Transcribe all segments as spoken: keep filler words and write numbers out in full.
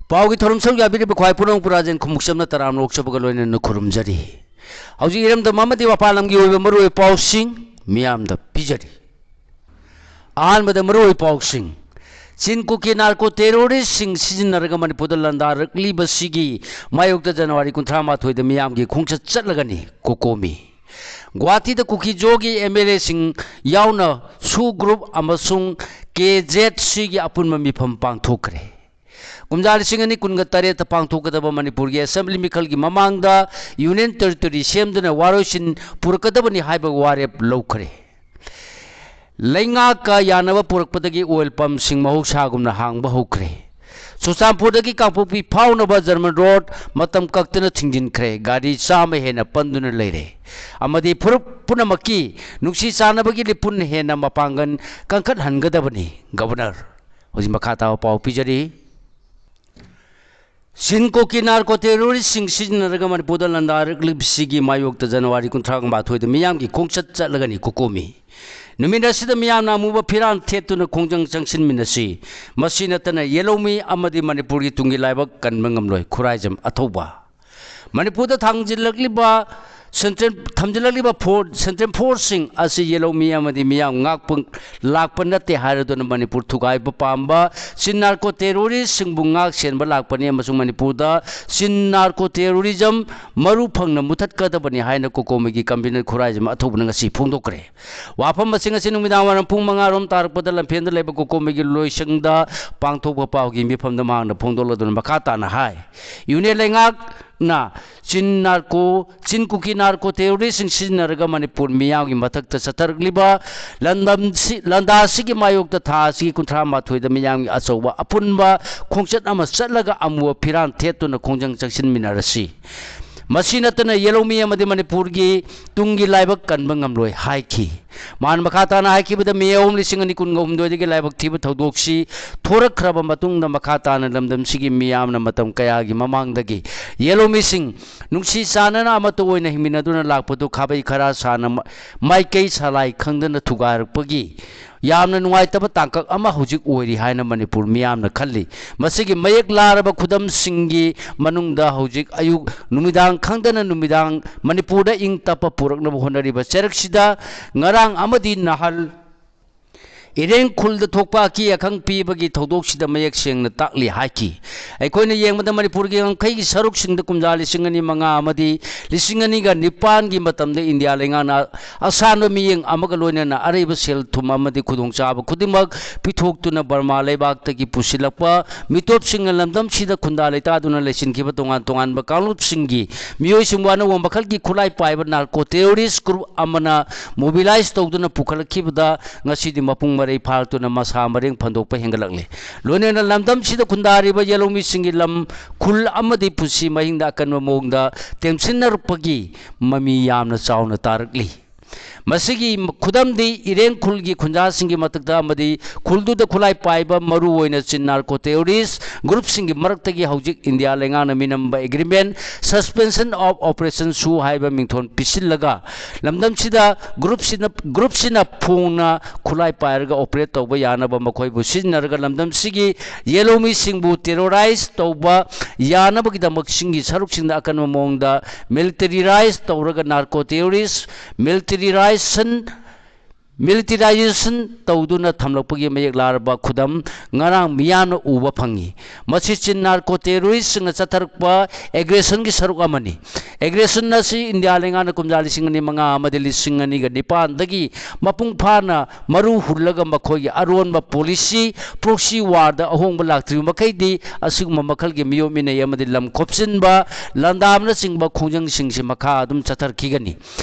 ꯄꯥꯎꯒꯤ ꯊꯧꯔꯝ ꯁꯔꯨꯛ ꯌꯥꯕꯤꯔꯤꯕ ꯈ꯭ꯋꯥꯏ ꯄꯨꯝꯅꯃꯛꯄꯨ ꯔꯥꯖꯦꯟ ꯈꯨꯃꯨꯛꯆꯝꯅ ꯇꯔꯥꯝꯅ ꯑꯣꯛꯆꯕꯒ ꯂꯣꯏꯅꯅ ꯈꯨꯔꯨꯝꯖꯔꯤ꯫ ꯍꯧꯖꯤꯛ ꯏꯔꯝꯗꯝ ꯑꯃꯗꯤ ꯃꯄꯥꯟ ꯂꯝꯒꯤ ꯑꯣꯏꯕ ꯃꯔꯨꯑꯣꯏꯕ ꯄꯥꯎꯁꯤꯡ ꯃꯤꯌꯥꯝꯗ ꯄꯤꯖꯔꯤ꯫ ꯑꯍꯥꯟꯕꯗ ꯃꯔꯨꯑꯣꯏꯕ ꯄꯥꯎꯁꯤꯡ꯫ ꯆꯤꯟ ꯀꯨꯀꯤ ꯅꯥꯔꯀꯣ ꯇꯦꯔꯣꯔꯤꯁꯁꯤꯡ ꯁꯤꯖꯤꯟꯅꯔꯒ ꯃꯅꯤꯄꯨꯔꯗ ꯂꯥꯟꯗꯥꯔꯛꯂꯤꯕꯁꯤꯒꯤ ꯃꯥꯌꯣꯛꯇ ꯖꯅꯋꯥꯔꯤ ꯀꯨꯟꯊ꯭ꯔꯥ ꯃꯥꯊꯣꯏꯗ ꯃꯤꯌꯥꯝꯒꯤ ꯈꯣꯡꯆꯠ ꯆꯠꯂꯒꯅꯤ ꯀꯣꯀꯣꯃꯤ꯫ ꯒꯨꯋꯥꯍꯥꯇꯤꯗ ꯀꯨꯀꯤ ꯖꯣꯒꯤ ꯑꯦꯝ ꯑꯦꯜ ꯑꯦꯁꯤꯡ ꯌꯥꯎꯅ ꯁꯨ ꯒ꯭ꯔꯨꯞ ꯑꯃꯁꯨꯡ ꯀꯦ ꯖꯦꯠ ꯁꯤꯒꯤ ꯑꯄꯨꯟꯕ ꯃꯤꯐꯝ ꯄꯥꯡꯊꯣꯛꯈ꯭ꯔꯦ꯫ ꯀꯨꯝꯖꯥ ꯂꯤꯁꯤꯡ ꯑꯅꯤ ꯀꯨꯟꯒ ꯇꯔꯦꯠꯇ ꯄꯥꯡꯊꯣꯛꯀꯗꯕ ꯃꯅꯤꯄꯨꯔꯒꯤ ꯑꯦꯁꯦꯝꯕ꯭ꯂꯤ ꯃꯤꯈꯜꯒꯤ ꯃꯃꯥꯡꯗ ꯌꯨꯅꯤꯌꯟ ꯇꯦꯔꯤꯇꯣꯔꯤ ꯁꯦꯝꯗꯨꯅ ꯋꯥꯔꯣꯏꯁꯤꯟ ꯄꯨꯔꯛꯀꯗꯕꯅꯤ ꯍꯥꯏꯕ ꯋꯥꯔꯦꯞ ꯂꯧꯈ꯭ꯔꯦ꯫ ꯂꯩꯉꯥꯛꯀ ꯌꯥꯅꯕ ꯄꯨꯔꯛꯄꯗꯒꯤ ꯑꯣꯏꯜ ꯄꯝꯁꯤꯡ ꯃꯍꯧꯁꯥꯒꯨꯝꯅ ꯍꯥꯡꯕ ꯍꯧꯈ꯭ꯔꯦ꯫ ꯆꯨꯔꯆꯥꯟꯄꯨꯔꯗꯒꯤ ꯀꯥꯡꯄꯣꯛꯄꯤ ꯐꯥꯎꯅꯕ ꯖꯔꯃꯟ ꯔꯣꯗ ꯃꯇꯝ ꯀꯛꯇꯅ ꯊꯤꯡꯖꯤꯟꯈ꯭ꯔꯦ꯫ ꯒꯥꯔꯤ ꯆꯥꯝꯃ ꯍꯦꯟꯅ ꯄꯟꯗꯨꯅ ꯂꯩꯔꯦ꯫ ꯑꯃꯗꯤ ꯐꯨꯔꯨꯞ ꯄꯨꯝꯅꯃꯛꯀꯤ ꯅꯨꯡꯁꯤ ꯆꯥꯟꯅꯕꯒꯤ ꯂꯤꯄꯨꯟ ꯍꯦꯟꯅ ꯃꯄꯥꯡꯒꯜ ꯀꯟꯈꯠꯍꯟꯒꯗꯕꯅꯤ꯫ ꯒꯕꯔꯅꯔ꯫ ꯍꯧꯖꯤꯛ ꯃꯈꯥ ꯇꯥꯕ ꯄꯥꯎ ꯄꯤꯖꯔꯤ꯫ ꯆꯤꯟ ꯀꯨꯀꯤ ꯅꯥꯔꯀꯣ ꯇꯦꯔꯣꯔꯤꯁꯁꯤꯡ ꯁꯤꯖꯤꯟꯅꯔꯒ ꯃꯅꯤꯄꯨꯔꯗ ꯂꯥꯟꯗꯥꯔꯛꯂꯤꯕꯁꯤꯒꯤ ꯃꯥꯌꯣꯛꯇ ꯖꯅꯋꯥꯔꯤ ꯀꯨꯟꯊ꯭ꯔꯥ ꯃꯥꯊꯣꯏꯗ ꯃꯤꯌꯥꯝꯒꯤ ꯈꯣꯡꯆꯠ ꯆꯠꯂꯒꯅꯤ ꯀꯣꯀꯣꯃꯤ꯫ ꯅꯨꯃꯤꯠ ꯑꯁꯤꯗ ꯃꯤꯌꯥꯝꯅ ꯑꯃꯨꯕ ꯐꯤꯔꯥꯟ ꯊꯦꯠꯇꯨꯅ ꯈꯣꯡꯖꯪ ꯆꯪꯁꯤꯟꯃꯤꯟꯅꯁꯤ꯫ ꯃꯁꯤ ꯅꯠꯇꯅ ꯌꯦꯜꯍꯧꯃꯤ ꯑꯃꯗꯤ ꯃꯅꯤꯄꯨꯔꯒꯤ ꯇꯨꯡꯒꯤ ꯂꯥꯏꯕꯛ ꯀꯟꯕ ꯉꯝꯂꯣꯏ꯫ ꯈꯨꯔꯥꯏꯖꯝ ꯑꯊꯧꯕ꯫ ꯃꯅꯤꯄꯨꯔꯗ ꯊꯥꯡꯖꯤꯜꯂꯛꯂꯤꯕ ꯁꯦꯟꯇ꯭ꯔꯦꯜ, ꯊꯝꯖꯤꯜꯂꯛꯂꯤꯕ ꯐꯣꯔ-, ꯁꯦꯟꯇ꯭ꯔꯦꯜ ꯐꯣꯔꯁꯁꯤꯡ ꯑꯁꯤ ꯌꯦꯜꯍꯧꯃꯤ ꯑꯃꯗꯤ ꯃꯤꯌꯥꯝ ꯉꯥꯛꯄ ꯂꯥꯛꯄ ꯅꯠꯇꯦ ꯍꯥꯏꯔꯗꯨꯅ ꯃꯅꯤꯄꯨꯔ ꯊꯨꯒꯥꯏꯕ ꯄꯥꯝꯕ ꯆꯤꯟ ꯅꯥꯔꯀꯣ ꯇꯦꯔꯣꯔꯤꯁꯁꯤꯡꯕꯨ ꯉꯥꯛ ꯁꯦꯟꯕ ꯂꯥꯛꯄꯅꯤ ꯑꯃꯁꯨꯡ ꯃꯅꯤꯄꯨꯔꯗ ꯆꯤꯟ ꯅꯥꯔꯀꯣ ꯇꯦꯔꯣꯔꯤꯖꯝ ꯃꯔꯨ ꯐꯪꯅ ꯃꯨꯊꯠꯀꯗꯕꯅꯤ ꯍꯥꯏꯅ ꯀꯣꯀꯣꯃꯤꯒꯤ ꯀꯟꯚꯤꯅꯔ ꯈꯨꯔꯥꯏꯖꯝ ꯑꯊꯧꯕꯅ ꯉꯁꯤ ꯐꯣꯡꯗꯣꯛꯈ꯭ꯔꯦ꯫ ꯋꯥꯐꯝꯁꯤꯡ ꯑꯁꯤ ꯅꯨꯃꯤꯗꯥꯡ ꯋꯥꯏꯔꯝ ꯄꯨꯡ ꯃꯉꯥ ꯔꯣꯝ ꯇꯥꯔꯛꯄꯗ ꯂꯝꯐꯦꯜꯗ ꯂꯩꯕ ꯀꯣꯀꯣꯃꯤꯒꯤ ꯂꯣꯏꯁꯪꯗ ꯄꯥꯡꯊꯣꯛꯄ ꯄꯥꯎꯒꯤ ꯃꯤꯐꯝꯗ ꯃꯍꯥꯛꯅ ꯐꯣꯡꯗꯣꯛꯂꯗꯨꯅ ꯃꯈꯥ ꯇꯥꯅ ꯍꯥꯏ, ꯌꯨꯅꯤꯌꯟ ꯂꯩꯉꯥꯛꯅ ꯆꯤꯟ ꯅꯥꯔꯀꯣ, ꯆꯤꯟ ꯀꯨꯀꯤ ꯅꯥꯔꯀꯣ ꯇꯦꯔꯣꯔꯤꯁꯁꯤꯡ ꯁꯤꯖꯤꯟꯅꯔꯒ ꯃꯅꯤꯄꯨꯔ ꯃꯤꯌꯥꯝꯒꯤ ꯃꯊꯛꯇ ꯆꯠꯊꯔꯛꯂꯤꯕ ꯂꯥꯟꯗꯝꯁꯤ-, ꯂꯥꯟꯗꯥꯁꯤꯒꯤ ꯃꯥꯌꯣꯛꯇ ꯊꯥ ꯑꯁꯤꯒꯤ ꯀꯨꯟꯊ꯭ꯔꯥ ꯃꯥꯊꯣꯏꯗ ꯃꯤꯌꯥꯝꯒꯤ ꯑꯆꯧꯕ ꯑꯄꯨꯟꯕ ꯈꯣꯡꯆꯠ ꯑꯃ ꯆꯠꯂꯒ ꯑꯃꯨꯕ ꯐꯤꯔꯥꯟ ꯊꯦꯠꯇꯨꯅ ꯈꯣꯡꯖꯪ ꯆꯪꯁꯤꯟꯃꯤꯟꯅꯔꯁꯤ꯫ ꯃꯁꯤ ꯅꯠꯇꯅ ꯌꯦꯜꯍꯧꯃꯤ ꯑꯃꯗꯤ ꯃꯅꯤꯄꯨꯔꯒꯤ ꯇꯨꯡꯒꯤ ꯂꯥꯏꯕꯛ ꯀꯟꯕ ꯉꯝꯂꯣꯏ ꯍꯥꯏꯈꯤ꯫ ꯃꯍꯥꯛꯅ ꯃꯈꯥ ꯇꯥꯅ ꯍꯥꯏꯈꯤꯕꯗ ꯃꯦ ꯑꯍꯨꯝ ꯂꯤꯁꯤꯡ ꯑꯅꯤ ꯀꯨꯟꯒ ꯍꯨꯝꯗꯣꯏꯗꯒꯤ ꯂꯥꯏꯕꯛ ꯊꯤꯕ ꯊꯧꯗꯣꯛꯁꯤ ꯊꯣꯔꯛꯈ꯭ꯔꯕ ꯃꯇꯨꯡꯗ ꯃꯈꯥ ꯇꯥꯅ ꯂꯝꯗꯝꯁꯤꯒꯤ ꯃꯤꯌꯥꯝꯅ ꯃꯇꯝ ꯀꯌꯥꯒꯤ ꯃꯃꯥꯡꯗꯒꯤ ꯌꯦꯜꯍꯧꯃꯤꯁꯤꯡ ꯅꯨꯡꯁꯤ ꯆꯥꯟꯅꯅ ꯑꯃꯠꯇ ꯑꯣꯏꯅ ꯍꯤꯡꯃꯤꯟꯅꯗꯨꯅ ꯂꯥꯛꯄꯗꯨ ꯈꯥꯕꯩ ꯈꯔꯥ ꯁꯥꯅ ꯃ-, ꯃꯥꯏꯀꯩ ꯁꯂꯥꯏ ꯈꯪꯗꯅ ꯊꯨꯒꯥꯏꯔꯛꯄꯒꯤ ꯌꯥꯝꯅ ꯅꯨꯡꯉꯥꯏꯇꯕ ꯇꯥꯡꯀꯛ ꯑꯃ ꯍꯧꯖꯤꯛ ꯑꯣꯏꯔꯤ ꯍꯥꯏꯅ ꯃꯅꯤꯄꯨꯔ ꯃꯤꯌꯥꯝꯅ ꯈꯜꯂꯤ꯫ ꯃꯁꯤꯒꯤ ꯃꯌꯦꯛ ꯂꯥꯔꯕ ꯈꯨꯗꯝꯁꯤꯡꯒꯤ ꯃꯅꯨꯡꯗ ꯍꯧꯖꯤꯛ ꯑꯌꯨꯛ ꯅꯨꯃꯤꯗꯥꯡ ꯈꯪꯗꯅ ꯅꯨꯃꯤꯗꯥꯡ ꯃꯅꯤꯄꯨꯔꯗ ꯏꯪ ꯇꯞꯄ ꯄꯨꯔꯛꯅꯕ ꯍꯣꯠꯅꯔꯤꯕ ꯆꯩꯔꯛꯁꯤꯗ ꯉꯔꯥꯡ ꯑꯃꯗꯤ ꯅꯍꯥꯜ ꯏꯔꯦꯡ ꯈꯨꯜꯗ ꯊꯣꯛꯄ ꯑꯀꯤ ꯑꯈꯪ ꯄꯤꯕꯒꯤ ꯊꯧꯗꯣꯛꯁꯤꯗ ꯃꯌꯦꯛ ꯁꯦꯡꯅ ꯇꯥꯛꯂꯤ ꯍꯥꯏꯈꯤ꯫ ꯑꯩꯈꯣꯏꯅ ꯌꯦꯡꯕꯗ ꯃꯅꯤꯄꯨꯔꯒꯤ ꯉꯝꯈꯩꯒꯤ ꯁꯔꯨꯛꯁꯤꯡꯗ ꯀꯨꯝꯖꯥ ꯂꯤꯁꯤꯡ ꯑꯅꯤ ꯃꯉꯥ ꯑꯃꯗꯤ ꯂꯤꯁꯤꯡ ꯑꯅꯤꯒ ꯅꯤꯄꯥꯟꯒꯤ ꯃꯇꯝꯗ ꯏꯟꯗꯤꯌꯥ ꯂꯩꯉꯥꯛꯅ ꯑꯁꯥꯟꯕ ꯃꯤꯠꯌꯦꯡ ꯑꯃꯒ ꯂꯣꯏꯅꯅ ꯑꯔꯩꯕ ꯁꯦꯜ ꯊꯨꯝ ꯑꯃꯗꯤ ꯈꯨꯗꯣꯡꯆꯥꯕ ꯈꯨꯗꯤꯡꯃꯛ ꯄꯤꯊꯣꯛꯇꯨꯅ ꯕꯔꯃꯥ ꯂꯩꯕꯥꯛꯇꯒꯤ ꯄꯨꯁꯤꯜꯂꯛꯄ ꯃꯤꯇꯣꯞꯁꯤꯡꯅ ꯂꯝꯗꯝꯁꯤꯗ ꯈꯨꯟꯗꯥ ꯂꯩꯇꯥꯗꯨꯅ ꯂꯩꯁꯤꯟꯈꯤꯕ ꯇꯣꯉꯥꯟ ꯇꯣꯉꯥꯟꯕ ꯀꯥꯡꯂꯨꯞꯁꯤꯡꯒꯤ ꯃꯤꯑꯣꯏꯁꯤꯡꯕꯨ ꯑꯅꯧꯕ ꯃꯈꯜꯒꯤ ꯈꯨꯠꯂꯥꯏ ꯄꯥꯏꯕ ꯅꯥꯔꯀꯣ ꯇꯦꯔꯣꯔꯤꯁ ꯒ꯭ꯔꯨꯞ ꯑꯃꯅ ꯃꯣꯕꯤꯂꯥꯏꯖ ꯇꯧꯗꯨꯅ ꯄꯨꯈꯠꯂꯛꯈꯤꯕꯗ ꯉꯁꯤꯗꯤ ꯃꯄꯨꯡ ꯃꯔꯩ ꯐꯥꯔꯛꯇꯨꯅ ꯃꯁꯥ ꯃꯔꯦꯡ ꯐꯟꯗꯣꯛꯄ ꯍꯦꯟꯒꯠꯂꯛꯂꯤ꯫ ꯂꯣꯏꯅꯅ ꯂꯝꯗꯝꯁꯤꯗ ꯈꯨꯟꯗꯥꯔꯤꯕ ꯌꯦꯂꯧꯃꯤꯁꯤꯡꯒꯤ ꯂꯝ, ꯈꯨꯜ ꯑꯃꯗꯤ ꯄꯨꯟꯁꯤ ꯃꯍꯤꯡꯗ ꯑꯀꯟꯕ ꯃꯑꯣꯡꯗ ꯇꯦꯝꯁꯤꯟꯅꯔꯛꯄꯒꯤ ꯃꯃꯤ ꯌꯥꯝꯅ ꯆꯥꯎꯅ ꯇꯥꯔꯛꯂꯤ꯫ ꯃꯁꯤꯒꯤ ꯈꯨꯗꯝꯗꯤ ꯏꯔꯦꯡ ꯈꯨꯜꯒꯤ ꯈꯨꯟꯖꯥꯁꯤꯡꯒꯤ ꯃꯊꯛꯇ ꯑꯃꯗꯤ ꯈꯨꯜꯗꯨꯗ ꯈꯨꯠꯂꯥꯏ ꯄꯥꯏꯕ ꯃꯔꯨ ꯑꯣꯏꯅ ꯆꯤꯟ ꯅꯥꯔꯀꯣ ꯇꯦꯔꯣꯔꯤꯁ ꯒ꯭ꯔꯨꯞꯁꯤꯡꯒꯤ ꯃꯔꯛꯇꯒꯤ ꯍꯧꯖꯤꯛ ꯏꯟꯗꯤꯌꯥ ꯂꯩꯉꯥꯛꯅ ꯃꯤꯅꯝꯕ ꯑꯦꯒ꯭ꯔꯤꯃꯦꯟ ꯁꯁꯄꯦꯟꯁꯟ ꯑꯣꯐ ꯑꯣꯄꯔꯦꯁꯟ ꯁꯨ ꯍꯥꯏꯕ ꯃꯤꯡꯊꯣꯜ ꯄꯤꯁꯤꯜꯂꯒ ꯂꯝꯗꯝꯁꯤꯗ ꯒ꯭ꯔꯨꯞꯁꯤꯅ, ꯒ꯭ꯔꯨꯞꯁꯤꯅ ꯐꯣꯡꯅ ꯈꯨꯠꯂꯥꯏ ꯄꯥꯏꯔꯒ ꯑꯣꯄꯔꯦꯠ ꯇꯧꯕ ꯌꯥꯅꯕ ꯃꯈꯣꯏꯕꯨ ꯁꯤꯖꯤꯟꯅꯔꯒ ꯂꯝꯗꯝꯁꯤꯒꯤ ꯌꯦꯂꯧꯃꯤꯁꯤꯡꯕꯨ ꯇꯦꯔꯣꯔꯥꯏꯖ ꯇꯧꯕ ꯌꯥꯅꯕꯒꯤꯗꯃꯛ ꯁꯤꯡꯒꯤ ꯁꯔꯨꯛꯁꯤꯡꯗ ꯑꯀꯟꯕ ꯃꯑꯣꯡꯗ ꯃꯤꯂꯤꯇꯔꯤꯔꯥꯏꯖ ꯇꯧꯔꯒ ꯅꯥꯔꯀꯣ ꯇꯦꯔꯣꯔꯤꯁ ꯃꯤꯂꯤꯇꯔꯤꯔꯥꯏꯖꯦꯁꯟ ꯃꯤꯂꯤꯇꯔꯥꯏꯖꯦꯁꯟ ꯇꯧꯗꯨꯅ ꯊꯝꯂꯛꯄꯒꯤ ꯃꯌꯦꯛ ꯂꯥꯔꯕ ꯈꯨꯗꯝ ꯉꯔꯥꯡ ꯃꯤꯌꯥꯝꯅ ꯎꯕ ꯐꯪꯉꯤ꯫ ꯃꯁꯤ ꯆꯤꯟ ꯅꯥꯔꯀꯣ ꯇꯦꯔꯣꯔꯤꯁꯁꯤꯡꯅ ꯆꯠꯊꯔꯛꯄ ꯑꯦꯒ꯭ꯔꯦꯁꯟꯒꯤ ꯁꯔꯨꯛ ꯑꯃꯅꯤ꯫ ꯑꯦꯒ꯭ꯔꯦꯁꯟ ꯑꯁꯤ ꯏꯟꯗꯤꯌꯥ ꯂꯩꯉꯥꯛꯅ ꯀꯨꯝꯖꯥ ꯂꯤꯁꯤꯡ ꯑꯅꯤ ꯃꯉꯥ ꯑꯃꯗꯤ ꯂꯤꯁꯤꯡ ꯑꯅꯤꯒ ꯅꯤꯄꯥꯟꯗꯒꯤ ꯃꯄꯨꯡ ꯐꯥꯅ ꯃꯔꯨ ꯍꯨꯜꯂꯒ ꯃꯈꯣꯏꯒꯤ ꯑꯔꯣꯟꯕ ꯄꯣꯂꯤꯁꯤ, ꯄ꯭ꯔꯣꯛꯁꯤ ꯋꯥꯔꯗ ꯑꯍꯣꯡꯕ ꯂꯥꯛꯇ꯭ꯔꯤꯕ ꯃꯈꯩꯗꯤ ꯑꯁꯤꯒꯨꯝꯕ ꯃꯈꯜꯒꯤ ꯃꯤꯑꯣꯠ ꯃꯤꯅꯩ ꯑꯃꯗꯤ ꯂꯝ ꯈꯣꯞꯆꯤꯟꯕ, ꯂꯥꯟꯗꯥꯕꯅꯆꯤꯡꯕ ꯈꯣꯡꯖꯪꯁꯤꯡꯁꯤ ꯃꯈꯥ ꯑꯗꯨꯝ ꯆꯠꯊꯔꯛꯈꯤꯒꯅꯤ꯫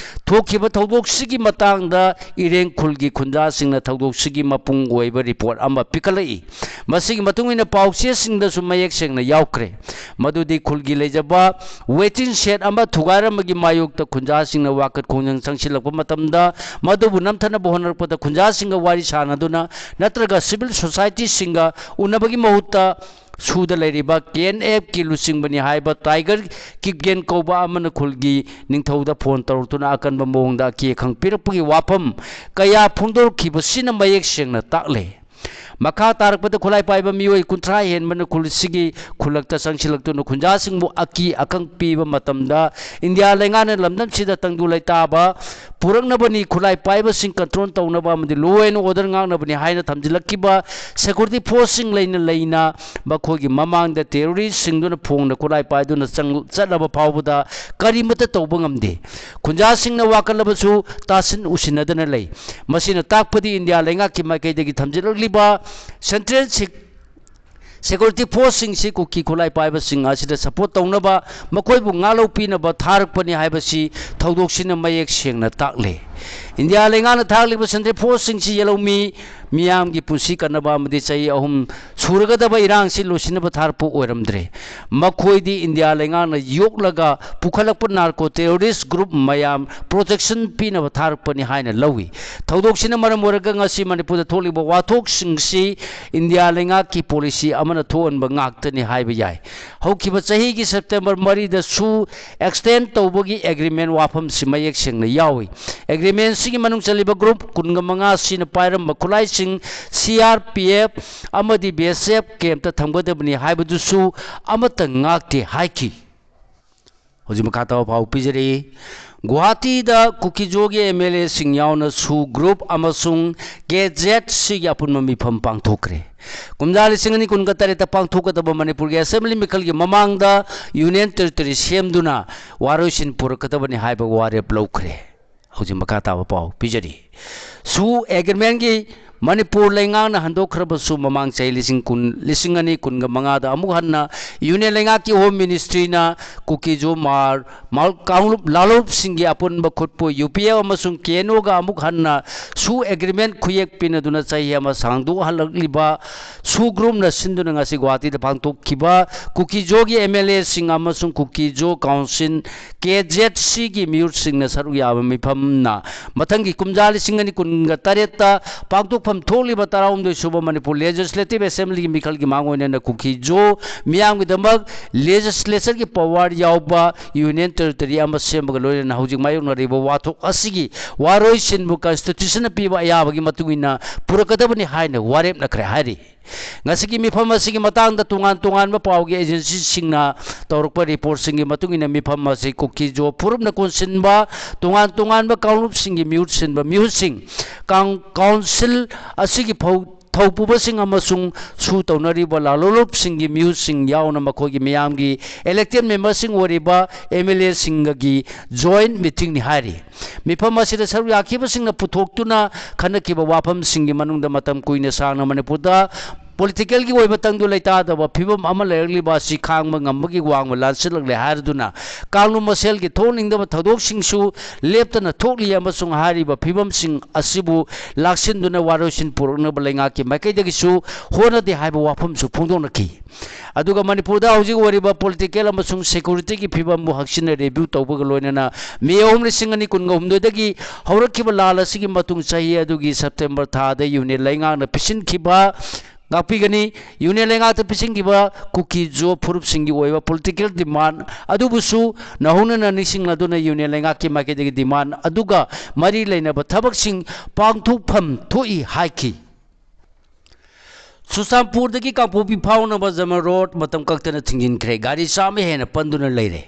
ꯊꯣꯛꯈꯤꯕ ꯊꯧꯗꯣꯛꯁꯤꯒꯤ ꯃꯇꯥꯡꯗ ꯏꯔꯦꯡ ꯈꯨꯜꯒꯤ ꯈꯨꯟꯖꯥꯁꯤꯡꯅ ꯊꯧꯗꯣꯛꯁꯤꯒꯤ ꯃꯄꯨꯡ ꯑꯣꯏꯕ ꯔꯤꯄꯣꯔꯠ ꯑꯃ ꯄꯤꯈꯠꯂꯛꯏ꯫ ꯃꯁꯤꯒꯤ ꯃꯇꯨꯡ ꯏꯟꯅ ꯄꯥꯎꯆꯦꯁꯤꯡꯗꯁꯨ ꯃꯌꯦꯛ ꯁꯦꯡꯅ ꯌꯥꯎꯈ꯭ꯔꯦ꯫ ꯃꯗꯨꯗꯤ ꯈꯨꯜꯒꯤ ꯂꯩꯖꯕ ꯋꯦꯇꯤꯡ ꯁꯦꯗ ꯑꯃ ꯊꯨꯒꯥꯏꯔꯝꯕꯒꯤ ꯃꯥꯌꯣꯛꯇ ꯈꯨꯟꯖꯥꯁꯤꯡꯅ ꯋꯥꯀꯠ ꯈꯣꯡꯖꯪ ꯆꯪꯁꯤꯜꯂꯛꯄ ꯃꯇꯝꯗ ꯃꯗꯨꯕꯨ ꯅꯝꯊꯅꯕ ꯍꯣꯠꯅꯔꯛꯄꯗ ꯈꯨꯟꯖꯥꯁꯤꯡꯒ ꯋꯥꯔꯤ ꯁꯥꯅꯗꯨꯅ ꯅꯠꯇ꯭ꯔꯒ ꯁꯤꯚꯤꯜ ꯁꯣꯁꯥꯏꯇꯤꯁꯤꯡꯒ ꯎꯅꯕꯒꯤ ꯃꯍꯨꯠꯇ ꯁꯨꯗ ꯂꯩꯔꯤꯕ ꯀꯦ ꯑꯦꯟ ꯑꯦꯐꯀꯤ ꯂꯨꯆꯤꯡꯕꯅꯤ ꯍꯥꯏꯕ ꯇꯥꯏꯒꯔ ꯀꯤꯞꯒꯦꯟ ꯀꯧꯕ ꯑꯃꯅ ꯈꯨꯜꯒꯤ ꯅꯤꯡꯊꯧꯗ ꯐꯣꯟ ꯇꯧꯔꯛꯇꯨꯅ ꯑꯀꯟꯕ ꯃꯑꯣꯡꯗ ꯑꯀꯤ ꯑꯈꯪ ꯄꯤꯔꯛꯄꯒꯤ ꯋꯥꯐꯝ ꯀꯌꯥ ꯐꯣꯡꯗꯣꯔꯛꯈꯤꯕꯁꯤꯅ ꯃꯌꯦꯛ ꯁꯦꯡꯅ ꯇꯥꯛꯂꯦ꯫ ꯃꯈꯥ ꯇꯥꯔꯛꯄꯗ ꯈꯨꯠꯂꯥꯏ ꯄꯥꯏꯕ ꯃꯤꯑꯣꯏ ꯀꯨꯟꯊ꯭ꯔꯥ ꯍꯦꯟꯕꯅ ꯈꯨꯜꯁꯤꯒꯤ ꯈꯨꯜꯂꯛꯇ ꯆꯪꯁꯤꯜꯂꯛꯇꯨꯅ ꯈꯨꯟꯖꯥꯁꯤꯡꯕꯨ ꯑꯀꯤ ꯑꯈꯪ ꯄꯤꯕ ꯃꯇꯝꯗ ꯏꯟꯗꯤꯌꯥ ꯂꯩꯉꯥꯛꯅ ꯂꯝꯗꯝꯁꯤꯗ ꯇꯪꯗꯨ ꯂꯩꯇꯥꯕ ꯄꯨꯔꯛꯅꯕꯅꯤ, ꯈꯨꯠꯂꯥꯏ ꯄꯥꯏꯕꯁꯤꯡ ꯀꯟꯇ꯭ꯔꯣꯜ ꯇꯧꯅꯕ ꯑꯃꯗꯤ law and order ꯉꯥꯛꯅꯕꯅꯤ ꯍꯥꯏꯅ ꯊꯝꯖꯤꯜꯂꯛꯈꯤꯕ ꯁꯦꯀ꯭ꯌꯨꯔꯤꯇꯤ ꯐꯣꯔꯁꯁꯤꯡ ꯂꯩꯅ ꯂꯩꯅ ꯃꯈꯣꯏꯒꯤ ꯃꯃꯥꯡꯗ ꯇꯦꯔꯣꯔꯤꯁꯁꯤꯡꯗꯨꯅ ꯐꯣꯡꯅ ꯈꯨꯠꯂꯥꯏ ꯄꯥꯏꯗꯨꯅ ꯆꯪ-, ꯆꯠꯂꯕ ꯐꯥꯎꯕꯗ ꯀꯔꯤꯃꯠꯇ ꯇꯧꯕ ꯉꯝꯗꯦ꯫ ꯈꯨꯟꯖꯥꯁꯤꯡꯅ ꯋꯥꯀꯠꯂꯕꯁꯨ ꯇꯥꯁꯤꯟ ꯎꯁꯤꯟꯅꯗꯅ ꯂꯩ꯫ ꯃꯁꯤꯅ ꯇꯥꯛꯄꯗꯤ ꯏꯟꯗꯤꯌꯥ ꯂꯩꯉꯥꯛꯀꯤ ꯃꯥꯏꯀꯩꯗꯒꯤ ꯊꯝꯖꯤꯜꯂꯛꯂꯤꯕ ꯁꯦꯟꯇ꯭ꯔꯦꯜ ꯁꯦꯛ-, ꯁꯦꯀ꯭ꯌꯨꯔꯤꯇꯤ ꯐꯣꯔꯁꯁꯤꯡꯁꯤ ꯀꯨꯀꯤ ꯈꯨꯠꯂꯥꯏ ꯄꯥꯏꯕꯁꯤꯡ ꯑꯁꯤꯗ ꯁꯄꯣꯔꯠ ꯇꯧꯅꯕ, ꯃꯈꯣꯏꯕꯨ ꯉꯥꯛꯂꯧ ꯄꯤꯅꯕ ꯊꯥꯔꯛꯄꯅꯤ ꯍꯥꯏꯕꯁꯤ ꯊꯧꯗꯣꯛꯁꯤꯅ ꯃꯌꯦꯛ ꯁꯦꯡꯅ ꯇꯥꯛꯂꯦ꯫ ꯏꯟꯗꯤꯌꯥ ꯂꯩꯉꯥꯛꯅ ꯊꯥꯔꯛꯂꯤꯕ ꯁꯦꯟꯇ꯭ꯔꯦꯜ ꯐꯣꯔꯁꯁꯤꯡꯁꯤ ꯌꯦꯜꯍꯧꯃꯤ ꯃꯤꯌꯥꯝꯒꯤ ꯄꯨꯟꯁꯤ ꯀꯟꯅꯕ ꯑꯃꯗꯤ ꯆꯍꯤ ꯑꯍꯨꯝ ꯁꯨꯔꯒꯗꯕ ꯏꯔꯥꯡꯁꯤ ꯂꯣꯏꯁꯤꯟꯅꯕ ꯊꯥꯔꯛꯄ ꯑꯣꯏꯔꯝꯗ꯭ꯔꯦ꯫ ꯃꯈꯣꯏꯗꯤ ꯏꯟꯗꯤꯌꯥ ꯂꯩꯉꯥꯛꯅ ꯌꯣꯛꯂꯒ ꯄꯨꯈꯠꯂꯛꯄ ꯅꯥꯔꯀꯣ ꯇꯦꯔꯣꯔꯤꯁ ꯒ꯭ꯔꯨꯞ ꯃꯌꯥꯝ ꯄ꯭ꯔꯣꯇꯦꯛꯁꯟ ꯄꯤꯅꯕ ꯊꯥꯔꯛꯄꯅꯤ ꯍꯥꯏꯅ ꯂꯧꯏ꯫ ꯊꯧꯗꯣꯛꯁꯤꯅ ꯃꯔꯝ ꯑꯣꯏꯔꯒ ꯉꯁꯤ ꯃꯅꯤꯄꯨꯔꯗ ꯊꯣꯛꯂꯤꯕ ꯋꯥꯊꯣꯛꯁꯤꯡꯁꯤ ꯏꯟꯗꯤꯌꯥ ꯂꯩꯉꯥꯛꯀꯤ ꯄꯣꯂꯤꯁꯤ ꯑꯃꯅ ꯊꯣꯛꯍꯟꯕ ꯉꯥꯛꯇꯅꯤ ꯍꯥꯏꯕ ꯌꯥꯏ꯫ ꯍꯧꯈꯤꯕ ꯆꯍꯤꯒꯤ ꯁꯦꯞꯇꯦꯝꯕꯔ ꯃꯔꯤꯗꯁꯨ ꯑꯦꯛꯁꯇꯦꯟ ꯇꯧꯕꯒꯤ ꯑꯦꯒ꯭ꯔꯤꯃꯦꯟ ꯋꯥꯐꯝꯁꯤ ꯃꯌꯦꯛ ꯁꯦꯡꯅ ꯌꯥꯎꯏ꯫ ꯑꯦꯒ꯭ꯔꯤꯃꯦꯟꯁꯤꯒꯤ ꯃꯅꯨꯡ ꯆꯜꯂꯤꯕ ꯒ꯭ꯔꯨꯞ ꯀꯨꯟꯒ ꯃꯉꯥ ꯁꯤꯅ ꯄꯥꯏꯔꯝꯕ ꯈꯨꯠꯂꯥꯏꯁꯤꯡ ꯁꯤ ꯑꯥꯔ ꯄꯤ ꯑꯦꯐ ꯑꯃꯗꯤ ꯕꯤ ꯑꯦꯁ ꯑꯦꯐ ꯀꯦꯝꯞꯇ ꯊꯝꯒꯗꯕꯅꯤ ꯍꯥꯏꯕꯗꯨꯁꯨ ꯑꯃꯠꯇ ꯉꯥꯛꯇꯦ ꯍꯥꯏꯈꯤ꯫ ꯍꯧꯖꯤꯛ ꯃꯈꯥ ꯇꯥꯕ ꯄꯥꯎ ꯄꯤꯖꯔꯤ꯫ ꯒꯨꯋꯥꯍꯥꯇꯤꯗ ꯀꯨꯀꯤꯖꯣꯒꯤ ꯑꯦꯝ ꯑꯦꯜ ꯑꯦꯁꯤꯡ ꯌꯥꯎꯅ ꯁꯨ ꯒ꯭ꯔꯨꯞ ꯑꯃꯁꯨꯡ ꯀꯦ ꯖꯦꯠ ꯁꯤꯒꯤ ꯑꯄꯨꯟꯕ ꯃꯤꯐꯝ ꯄꯥꯡꯊꯣꯛꯈ꯭ꯔꯦ꯫ ꯀꯨꯝꯖꯥ ꯂꯤꯁꯤꯡ ꯑꯅꯤ ꯀꯨꯟꯒ ꯇꯔꯦꯠꯇ ꯄꯥꯡꯊꯣꯛꯀꯗꯕ ꯃꯅꯤꯄꯨꯔꯒꯤ ꯑꯦꯁꯦꯝꯕ꯭ꯂꯤ ꯃꯤꯈꯜꯒꯤ ꯃꯃꯥꯡꯗ ꯌꯨꯅꯤꯌꯟ ꯇꯦꯔꯤꯇꯣꯔꯤ ꯁꯦꯝꯗꯨꯅ ꯋꯥꯔꯣꯏꯁꯤꯟ ꯄꯨꯔꯛꯀꯗꯕꯅꯤ ꯍꯥꯏꯕ ꯋꯥꯔꯦꯞ ꯂꯧꯈ꯭ꯔꯦ꯫ ꯍꯧꯖꯤꯛ ꯃꯈꯥ ꯇꯥꯕ ꯄꯥꯎ ꯄꯤꯖꯔꯤ꯫ ꯁꯨ ꯑꯦꯒ꯭ꯔꯤꯃꯦꯟꯒꯤ ꯃꯅꯤꯄꯨꯔ ꯂꯩꯉꯥꯛꯅ ꯍꯟꯗꯣꯛꯈ꯭ꯔꯕꯁꯨ ꯃꯃꯥꯡ ꯆꯍꯤ ꯂꯤꯁꯤꯡ ꯀꯨꯟ, ꯂꯤꯁꯤꯡ ꯑꯅꯤ ꯀꯨꯟꯒ ꯃꯉꯥꯗ ꯑꯃꯨꯛ ꯍꯟꯅ ꯌꯨꯅꯤꯌꯟ ꯂꯩꯉꯥꯛꯀꯤ ꯍꯣꯝ ꯃꯤꯅꯤꯁꯇ꯭ꯔꯤꯅ ꯀꯨꯀꯤꯖꯣ ꯃꯥꯔ ꯃꯥꯜ-, ꯀꯥꯡꯂꯨꯞ ꯂꯥꯂꯣꯞꯁꯤꯡꯒꯤ ꯑꯄꯨꯟꯕ ꯈꯨꯠꯄꯨ ꯌꯨ ꯄꯤ ꯑꯦꯐ ꯑꯃꯁꯨꯡ ꯀꯦ ꯑꯦꯟ ꯑꯣꯒ ꯑꯃꯨꯛ ꯍꯟꯅ ꯁꯨ ꯑꯦꯒ꯭ꯔꯤꯃꯦꯟ ꯈꯨꯌꯦꯛ ꯄꯤꯅꯗꯨꯅ ꯆꯍꯤ ꯑꯃ ꯁꯥꯡꯗꯣꯛꯍꯜꯂꯛꯂꯤꯕ ꯁꯨ ꯒ꯭ꯔꯨꯞꯅ ꯁꯤꯟꯗꯨꯅ ꯉꯁꯤ ꯒꯨꯋꯥꯍꯥꯇꯤꯗ ꯄꯥꯡꯊꯣꯛꯈꯤꯕ ꯀꯨꯀꯤꯖꯣꯒꯤ ꯑꯦꯝ ꯑꯦꯜ ꯑꯦꯁꯤꯡ ꯑꯃꯁꯨꯡ ꯀꯨꯀꯤꯖꯣ ꯀꯥꯎꯟꯁꯤꯜ ꯀꯦ ꯖꯦꯠ ꯁꯤꯒꯤ ꯃꯤꯍꯨꯠꯁꯤꯡꯅ ꯁꯔꯨꯛ ꯌꯥꯕ ꯃꯤꯐꯝꯅ ꯃꯊꯪꯒꯤ ꯀꯨꯝꯖꯥ ꯂꯤꯁꯤꯡ ꯑꯅꯤ ꯀꯨꯟꯒ ꯇꯔꯦꯠꯇ ꯄꯥꯡꯊꯣꯛ ꯍꯧꯔꯛꯐꯝ ꯊꯣꯛꯂꯤꯕ ꯇꯔꯥꯍꯨꯝꯗꯣꯏ ꯁꯨꯕ ꯃꯅꯤꯄꯨꯔ Legislative Assemblyꯒꯤ ꯃꯤꯈꯜꯒꯤ ꯃꯥꯡꯑꯣꯏꯅꯅ ꯀꯨꯀꯤ ꯖꯣ ꯃꯤꯌꯥꯝꯒꯤꯗꯃꯛ legislatureꯒꯤ power ꯌꯥꯎꯕ union territory ꯑꯃ ꯁꯦꯝꯕꯒ ꯂꯣꯏꯅꯅ ꯍꯧꯖꯤꯛ ꯃꯥꯌꯣꯛꯅꯔꯤꯕ ꯋꯥꯊꯣꯛ ꯑꯁꯤꯒꯤ ꯋꯥꯔꯣꯏꯁꯤꯟꯕꯨ constitutionꯅ ꯄꯤꯕ ꯑꯌꯥꯕꯒꯤ ꯃꯇꯨꯡ ꯏꯟꯅ ꯄꯨꯔꯛꯀꯗꯕꯅꯤ ꯍꯥꯏꯅ ꯋꯥꯔꯦꯞꯅꯈ꯭ꯔꯦ ꯍꯥꯏꯔꯤ꯫ ꯉꯁꯤꯒꯤ ꯃꯤꯐꯝ ꯑꯁꯤꯒꯤ ꯃꯇꯥꯡꯗ ꯇꯣꯉꯥꯟ ꯇꯣꯉꯥꯟꯕ ꯄꯥꯎꯒꯤ agencyꯁꯤꯡꯅ ꯇꯧꯔꯛꯄ reportꯁꯤꯡꯒꯤ ꯃꯇꯨꯡ ꯏꯟꯅ ꯃꯤꯐꯝ ꯑꯁꯤ ꯀꯨꯀꯤ ꯖꯣ ꯐꯨꯔꯨꯞꯅ ꯀꯣꯟꯁꯤꯟꯕ ꯇꯣꯉꯥꯟ ꯇꯣꯉꯥꯟꯕ ꯀꯥꯡꯂꯨꯞꯁꯤꯡꯒꯤ ꯃꯤꯍꯨꯠ ꯁꯤꯟꯕ ꯃꯤꯍꯨꯠꯁꯤꯡ, ꯀꯥꯎꯟ-, council ꯑꯁꯤꯒꯤ ꯐꯧ-, ꯊꯧꯄꯨꯕꯁꯤꯡ ꯑꯃꯁꯨꯡ ꯁꯨ ꯇꯧꯅꯔꯤꯕ ꯂꯥꯂꯣꯟꯂꯨꯞꯁꯤꯡꯒꯤ ꯃꯤꯍꯨꯠꯁꯤꯡ ꯌꯥꯎꯅ ꯃꯈꯣꯏꯒꯤ ꯃꯤꯌꯥꯝꯒꯤ elected memberꯁꯤꯡ ꯑꯣꯏꯔꯤꯕ MLAꯁꯤꯡꯒꯤ joint meetingꯅꯤ ꯍꯥꯏꯔꯤ꯫ ꯃꯤꯐꯝ ꯑꯁꯤꯗ ꯁꯔꯨꯛ ꯌꯥꯈꯤꯕꯁꯤꯡꯅ ꯄꯨꯊꯣꯛꯇꯨꯅ ꯈꯟꯅꯈꯤꯕ ꯋꯥꯐꯝꯁꯤꯡꯒꯤ ꯃꯅꯨꯡꯗ ꯃꯇꯝ ꯀꯨꯏꯅ ꯁꯥꯡꯅ ꯃꯅꯤꯄꯨꯔꯗ politicalꯒꯤ ꯑꯣꯏꯕ ꯇꯪꯗꯨ ꯂꯩꯇꯥꯗꯕ ꯐꯤꯕꯝ ꯑꯃ ꯂꯩꯔꯛꯂꯤꯕ ꯑꯁꯤ ꯈꯥꯡꯕ ꯉꯝꯕꯒꯤ ꯋꯥꯡꯃ ꯂꯥꯟꯁꯤꯜꯂꯛꯂꯦ ꯍꯥꯏꯔꯗꯨꯅ ꯀꯥꯡꯂꯨꯞ ꯃꯁꯦꯜꯒꯤ ꯊꯣꯛꯅꯤꯡꯗꯕ ꯊꯧꯗꯣꯛꯁꯤꯡꯁꯨ ꯂꯦꯞꯇꯅ ꯊꯣꯛꯂꯤ ꯑꯃꯁꯨꯡ ꯍꯥꯏꯔꯤꯕ ꯐꯤꯕꯝꯁꯤꯡ ꯑꯁꯤꯕꯨ ꯂꯥꯛꯁꯤꯟꯗꯨꯅ ꯋꯥꯔꯣꯏꯁꯤꯟ ꯄꯨꯔꯛꯅꯕ ꯂꯩꯉꯥꯛꯀꯤ ꯃꯥꯏꯀꯩꯗꯒꯤꯁꯨ ꯍꯣꯠꯅꯗꯦ ꯍꯥꯏꯕ ꯋꯥꯐꯝꯁꯨ ꯐꯣꯡꯗꯣꯛꯅꯈꯤ꯫ ꯑꯗꯨꯒ ꯃꯅꯤꯄꯨꯔꯗ ꯍꯧꯖꯤꯛ ꯑꯣꯏꯔꯤꯕ political ꯑꯃꯁꯨꯡ securityꯒꯤ ꯐꯤꯕꯝꯕꯨ ꯍꯛꯆꯤꯟꯅ review ꯇꯧꯕꯒ ꯂꯣꯏꯅꯅ ꯃꯦ ꯑꯍꯨꯝ, ꯂꯤꯁꯤꯡ ꯑꯅꯤ ꯀꯨꯟꯒ ꯍꯨꯝꯗꯣꯏꯗꯒꯤ ꯍꯧꯔꯛꯈꯤꯕ ꯂꯥꯜ ꯑꯁꯤꯒꯤ ꯃꯇꯨꯡ ꯆꯍꯤ ꯑꯗꯨꯒꯤ September ꯊꯥꯗ union ꯂꯩꯉꯥꯛꯅ ꯄꯤꯁꯤꯟꯈꯤꯕ, ꯉꯥꯛꯄꯤꯒꯅꯤ, union ꯂꯩꯉꯥꯛꯇ ꯄꯤꯁꯤꯟꯈꯤꯕ ꯀꯨꯀꯤ ꯖꯣ ꯐꯨꯔꯨꯞꯁꯤꯡꯒꯤ ꯑꯣꯏꯕ political demand ꯑꯗꯨꯕꯨꯁꯨ ꯅꯧꯍꯧꯅꯅ ꯅꯤꯡꯁꯤꯡꯂꯗꯨꯅ union ꯂꯩꯉꯥꯛꯀꯤ ꯃꯥꯏꯀꯩꯗꯒꯤ demand ꯑꯗꯨꯒ ꯃꯔꯤ ꯂꯩꯅꯕ ꯊꯕꯛꯁꯤꯡ ꯄꯥꯡꯊꯣꯛꯐꯝ ꯊꯣꯛꯏ ꯍꯥꯏꯈꯤ꯫ ꯆꯨꯔꯆꯥꯟꯄꯨꯔꯗꯒꯤ ꯀꯥꯡꯄꯣꯛꯄꯤ ꯐꯥꯎꯅꯕ ꯖꯃꯜ ꯔꯣꯗ ꯃꯇꯝ ꯀꯛꯇꯅ ꯊꯤꯡꯖꯤꯟꯈ꯭ꯔꯦ꯫ ꯒꯥꯔꯤ ꯆꯥꯝꯃ ꯍꯦꯟꯅ ꯄꯟꯗꯨꯅ ꯂꯩꯔꯦ꯫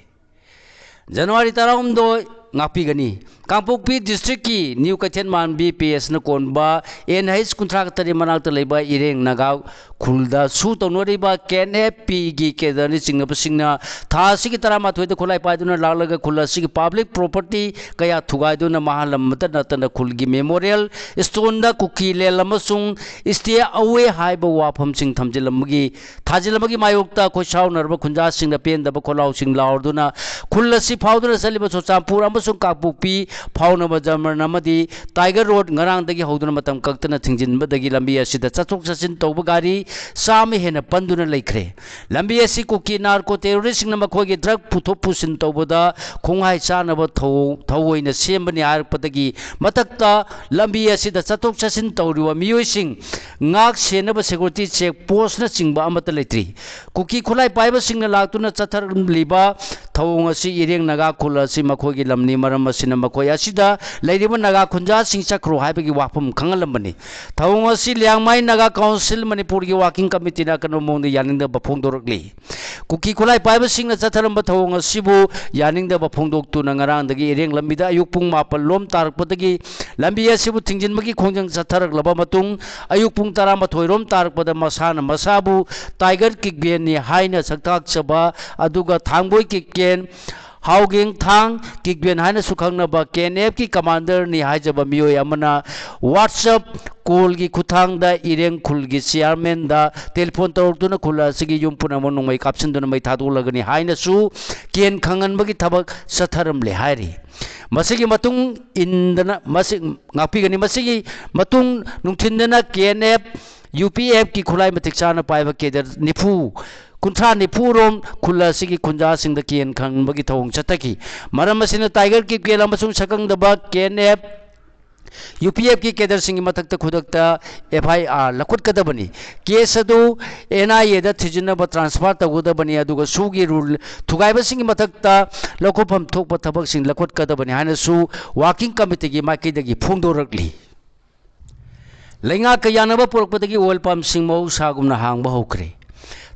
ꯖꯅꯋꯥꯔꯤ ꯇꯔꯥꯍꯨꯝꯗꯣꯏ ꯉꯥꯛꯄꯤꯒꯅꯤ꯫ ꯀꯥꯡꯄꯣꯛꯄꯤ districtꯀꯤ ꯅ꯭ꯌꯨ ꯀꯩꯊꯦꯜ ꯃꯥꯟꯕꯤ ꯄꯤ ꯑꯦꯁꯅ ꯀꯣꯟꯕ ꯑꯦꯟ ꯍꯩꯆ ꯀꯨꯟꯊ꯭ꯔꯥ ꯇꯔꯦꯠ ꯃꯅꯥꯛꯇ ꯂꯩꯕ ꯏꯔꯦꯡ ꯅꯥꯒꯥ ꯈꯨꯜꯗ ꯁꯨ ꯇꯧꯅꯔꯤꯕ ꯀꯦ ꯑꯦꯟ ꯑꯦꯐ ꯄꯤꯒꯤ cadreꯅ ꯆꯤꯡꯅꯕꯁꯤꯡꯅ ꯊꯥ ꯑꯁꯤꯒꯤ ꯇꯔꯥꯃꯥꯊꯣꯏꯗ ꯈꯨꯠꯂꯥꯏ ꯄꯥꯏꯗꯨꯅ ꯂꯥꯛꯂꯒ ꯈꯨꯜ ꯑꯁꯤꯒꯤ public property ꯀꯌꯥ ꯊꯨꯒꯥꯏꯗꯨꯅ ꯃꯥꯡꯍꯜꯂꯝꯕꯇ ꯅꯠꯇꯅ ꯈꯨꯜꯒꯤ memorial stoneꯗ ꯀꯨꯀꯤ ꯂꯦꯜ ꯑꯃꯁꯨꯡ stay away ꯍꯥꯏꯕ ꯋꯥꯐꯝꯁꯤꯡ ꯊꯝꯖꯤꯜꯂꯝꯕꯒꯤ, ꯊꯥꯖꯤꯜꯂꯝꯕꯒꯤ ꯃꯥꯌꯣꯛꯇ ꯈꯣꯏꯁꯥꯎꯅꯔꯕ ꯈꯨꯟꯖꯥꯁꯤꯡꯅ ꯄꯦꯟꯗꯕ ꯈꯣꯜꯂꯥꯎꯁꯤꯡ ꯂꯥꯎꯔꯗꯨꯅ ꯈꯨꯜ ꯑꯁꯤ ꯐꯥꯎꯗꯨꯅ ꯆꯠꯂꯤꯕ ꯆꯨꯔꯆꯥꯟꯄꯨꯔ ꯑꯃꯁꯨꯡ ꯀꯥꯡꯄꯣꯛꯄꯤ ꯐꯥꯎꯅꯕ ꯖꯔꯃꯟ ꯑꯃꯗꯤ ꯇꯥꯏꯒꯔ ꯔꯣꯗ ꯉꯔꯥꯡꯗꯒꯤ ꯍꯧꯗꯨꯅ ꯃꯇꯝ ꯀꯛꯇꯅ ꯊꯤꯡꯖꯤꯟꯕꯗꯒꯤ ꯂꯝꯕꯤ ꯑꯁꯤꯗ ꯆꯠꯊꯣꯛ ꯆꯠꯁꯤꯟ ꯇꯧꯕ ꯒꯥꯔꯤ ꯆꯥꯝꯃ ꯍꯦꯟꯅ ꯄꯟꯗꯨꯅ ꯂꯩꯈ꯭ꯔꯦ꯫ ꯂꯝꯕꯤ ꯑꯁꯤ ꯀꯨꯀꯤ ꯅꯥꯔꯀꯣ ꯇꯦꯔꯣꯔꯤꯁꯁꯤꯡꯅ ꯃꯈꯣꯏꯒꯤ ꯗ꯭ꯔꯒ ꯄꯨꯊꯣꯛ ꯄꯨꯁꯤꯟ ꯇꯧꯕꯗ ꯈꯣꯡꯍꯥꯏ ꯆꯥꯅꯕ ꯊꯧ-, ꯊꯧꯑꯣꯏꯅ ꯁꯦꯝꯕꯅꯤ ꯍꯥꯏꯔꯛꯄꯗꯒꯤ ꯃꯊꯛꯇ ꯂꯝꯕꯤ ꯑꯁꯤꯗ ꯆꯠꯊꯣꯛ ꯆꯠꯁꯤꯟ ꯇꯧꯔꯤꯕ ꯃꯤꯑꯣꯏꯁꯤꯡ ꯉꯥꯛ ꯁꯦꯟꯅꯕ ꯁꯦꯀ꯭ꯌꯨꯔꯤꯇꯤ ꯆꯦꯛ ꯄꯣꯁꯅꯆꯤꯡꯕ ꯑꯃꯠꯇ ꯂꯩꯇ꯭ꯔꯤ꯫ ꯀꯨꯀꯤ ꯈꯨꯠꯂꯥꯏ ꯄꯥꯏꯕꯁꯤꯡꯅ ꯂꯥꯛꯇꯨꯅ ꯆꯠꯊꯔꯝꯂꯤꯕ ꯊꯧꯑꯣꯡ ꯑꯁꯤ ꯏꯔꯦꯡ ꯅꯥꯒꯥ ꯈꯨꯜ ꯑꯁꯤ ꯃꯈꯣꯏꯒꯤ ꯂꯝꯅꯤ꯫ ꯃꯔꯝ ꯑꯁꯤꯅ ꯃꯈꯣꯏ ꯑꯁꯤꯗ ꯂꯩꯔꯤꯕ ꯅꯥꯒꯥ ꯈꯨꯟꯖꯥꯁꯤꯡ ꯆꯠꯈ꯭ꯔꯣ ꯍꯥꯏꯕꯒꯤ ꯋꯥꯐꯝ ꯈꯪꯍꯜꯂꯝꯕꯅꯤ꯫ ꯊꯧꯑꯣꯡ ꯑꯁꯤ ꯂꯤꯌꯥꯡꯃꯥꯏ ꯅꯥꯒꯥ ꯀꯥꯎꯟꯁꯤꯜ ꯃꯅꯤꯄꯨꯔꯒꯤ ꯋꯥꯀꯤꯡ ꯀꯃꯤꯇꯤꯅ ꯑꯀꯟꯕ ꯃꯑꯣꯡꯗ ꯌꯥꯅꯤꯡꯗꯕ ꯐꯣꯡꯗꯣꯔꯛꯂꯤ꯫ ꯀꯨꯀꯤ ꯈꯨꯠꯂꯥꯏ ꯄꯥꯏꯕꯁꯤꯡꯅ ꯆꯠꯊꯔꯝꯕ ꯊꯧꯑꯣꯡ ꯑꯁꯤꯕꯨ ꯌꯥꯅꯤꯡꯗꯕ ꯐꯣꯡꯗꯣꯛꯇꯨꯅ ꯉꯔꯥꯡꯗꯒꯤ ꯏꯔꯦꯡ ꯂꯝꯕꯤꯗ ꯑꯌꯨꯛ ꯄꯨꯡ ꯃꯥꯄꯜ ꯂꯣꯝ ꯇꯥꯔꯛꯄꯗꯒꯤ ꯂꯝꯕꯤ ꯑꯁꯤꯕꯨ ꯊꯤꯡꯖꯤꯟꯕꯒꯤ ꯈꯣꯡꯖꯪ ꯆꯠꯊꯔꯛꯂꯕ ꯃꯇꯨꯡ ꯑꯌꯨꯛ ꯄꯨꯡ ꯇꯔꯥꯃꯥꯊꯣꯏ ꯔꯣꯝ ꯇꯥꯔꯛꯄꯗ ꯃꯁꯥꯅ ꯃꯁꯥꯕꯨ ꯇꯥꯏꯒꯔ ꯀꯤꯛꯕꯦꯟꯅꯤ ꯍꯥꯏꯅ ꯁꯛꯇꯥꯛꯆꯕ, ꯑꯗꯨꯒ ꯊꯥꯡꯕꯣꯏ ꯀꯤꯛꯀꯦꯟ, ꯍꯥꯎꯒꯦꯡ ꯊꯥꯡ ꯀꯤꯛꯕꯦꯟ ꯍꯥꯏꯅꯁꯨ ꯈꯪꯅꯕ ꯀꯦ ꯑꯦꯟ ꯑꯦꯐꯀꯤ ꯀꯃꯥꯟꯗꯔꯅꯤ ꯍꯥꯏꯖꯕ ꯃꯤꯑꯣꯏ ꯑꯃꯅ WhatsApp ꯀꯣꯜꯒꯤ ꯈꯨꯠꯊꯥꯡꯗ ꯏꯔꯦꯡ ꯈꯨꯜꯒꯤ ꯆꯤꯌꯥꯔꯃꯦꯟꯗ ꯇꯦꯂꯤꯐꯣꯟ ꯇꯧꯔꯛꯇꯨꯅ ꯈꯨꯜ ꯑꯁꯤꯒꯤ ꯌꯨꯝ ꯄꯨꯝꯅꯃꯛ ꯅꯣꯡꯃꯩ ꯀꯥꯞꯁꯤꯟꯗꯨꯅ ꯃꯩ ꯊꯥꯗꯣꯛꯂꯒꯅꯤ ꯍꯥꯏꯅꯁꯨ ꯀꯦꯟ ꯈꯪꯍꯟꯕꯒꯤ ꯊꯕꯛ ꯆꯠꯊꯔꯝꯂꯦ ꯍꯥꯏꯔꯤ꯫ ꯃꯁꯤꯒꯤ ꯃꯇꯨꯡ ꯏꯟꯗꯅ, ꯃꯁꯤ ꯉꯥꯛꯄꯤꯒꯅꯤ꯫ ꯃꯁꯤꯒꯤ ꯃꯇꯨꯡ ꯅꯨꯡꯊꯤꯟꯗꯅ ꯀꯦ ꯑꯦꯟ ꯑꯦꯐ, ꯌꯨ ꯄꯤ ꯑꯦꯐꯀꯤ ꯈꯨꯠꯂꯥꯏ ꯃꯇꯤꯛ ꯆꯥꯅ ꯄꯥꯏꯕ ꯀꯦꯗꯔ ꯅꯤꯐꯨ, ꯀꯨꯟꯊ꯭ꯔꯥ ꯅꯤꯐꯨ ꯔꯣꯝ ꯈꯨꯜ ꯑꯁꯤꯒꯤ ꯈꯨꯟꯖꯥꯁꯤꯡꯗ ꯀꯦꯟ ꯈꯪꯕꯒꯤ ꯊꯧꯑꯣꯡ ꯆꯠꯊꯈꯤ꯫ ꯃꯔꯝ ꯑꯁꯤꯅ ꯇꯥꯏꯒꯔ ꯀꯤꯛꯕꯦꯟ ꯑꯃꯁꯨꯡ ꯁꯛꯈꯪꯗꯕ ꯀꯦ ꯑꯦꯟ ꯑꯦꯐ, ꯌꯨ ꯄꯤ ꯑꯦꯐꯀꯤ ꯀꯦꯗꯔꯁꯤꯡꯒꯤ ꯃꯊꯛꯇ ꯈꯨꯗꯛꯇ ꯑꯦꯐ ꯑꯥꯏ ꯑꯥꯔ ꯂꯧꯈꯠꯀꯗꯕꯅꯤ꯫ ꯀꯦꯁ ꯑꯗꯨ ꯑꯦꯟ ꯑꯥꯏ ꯑꯦꯗ ꯊꯤꯖꯤꯟꯅꯕ ꯇ꯭ꯔꯥꯟꯁꯐꯔ ꯇꯧꯒꯗꯕꯅꯤ, ꯑꯗꯨꯒ ꯁꯨꯒꯤ ꯔꯨꯜ ꯊꯨꯒꯥꯏꯕꯁꯤꯡꯒꯤ ꯃꯊꯛꯇ ꯂꯧꯈꯠꯐꯝ ꯊꯣꯛꯄ ꯊꯕꯛꯁꯤꯡ ꯂꯧꯈꯠꯀꯗꯕꯅꯤ ꯍꯥꯏꯅꯁꯨ ꯋꯥꯀꯤꯡ ꯀꯃꯤꯇꯤꯒꯤ ꯃꯥꯏꯀꯩꯗꯒꯤ ꯐꯣꯡꯗꯣꯔꯛꯂꯤ꯫ ꯂꯩꯉꯥꯛꯀ ꯌꯥꯅꯕ ꯄꯨꯔꯛꯄꯗꯒꯤ ꯑꯣꯏꯜ ꯄꯝꯁꯤꯡ ꯃꯍꯧꯁꯥꯒꯨꯝꯅ ꯍꯥꯡꯕ ꯍꯧꯈ꯭ꯔꯦ꯫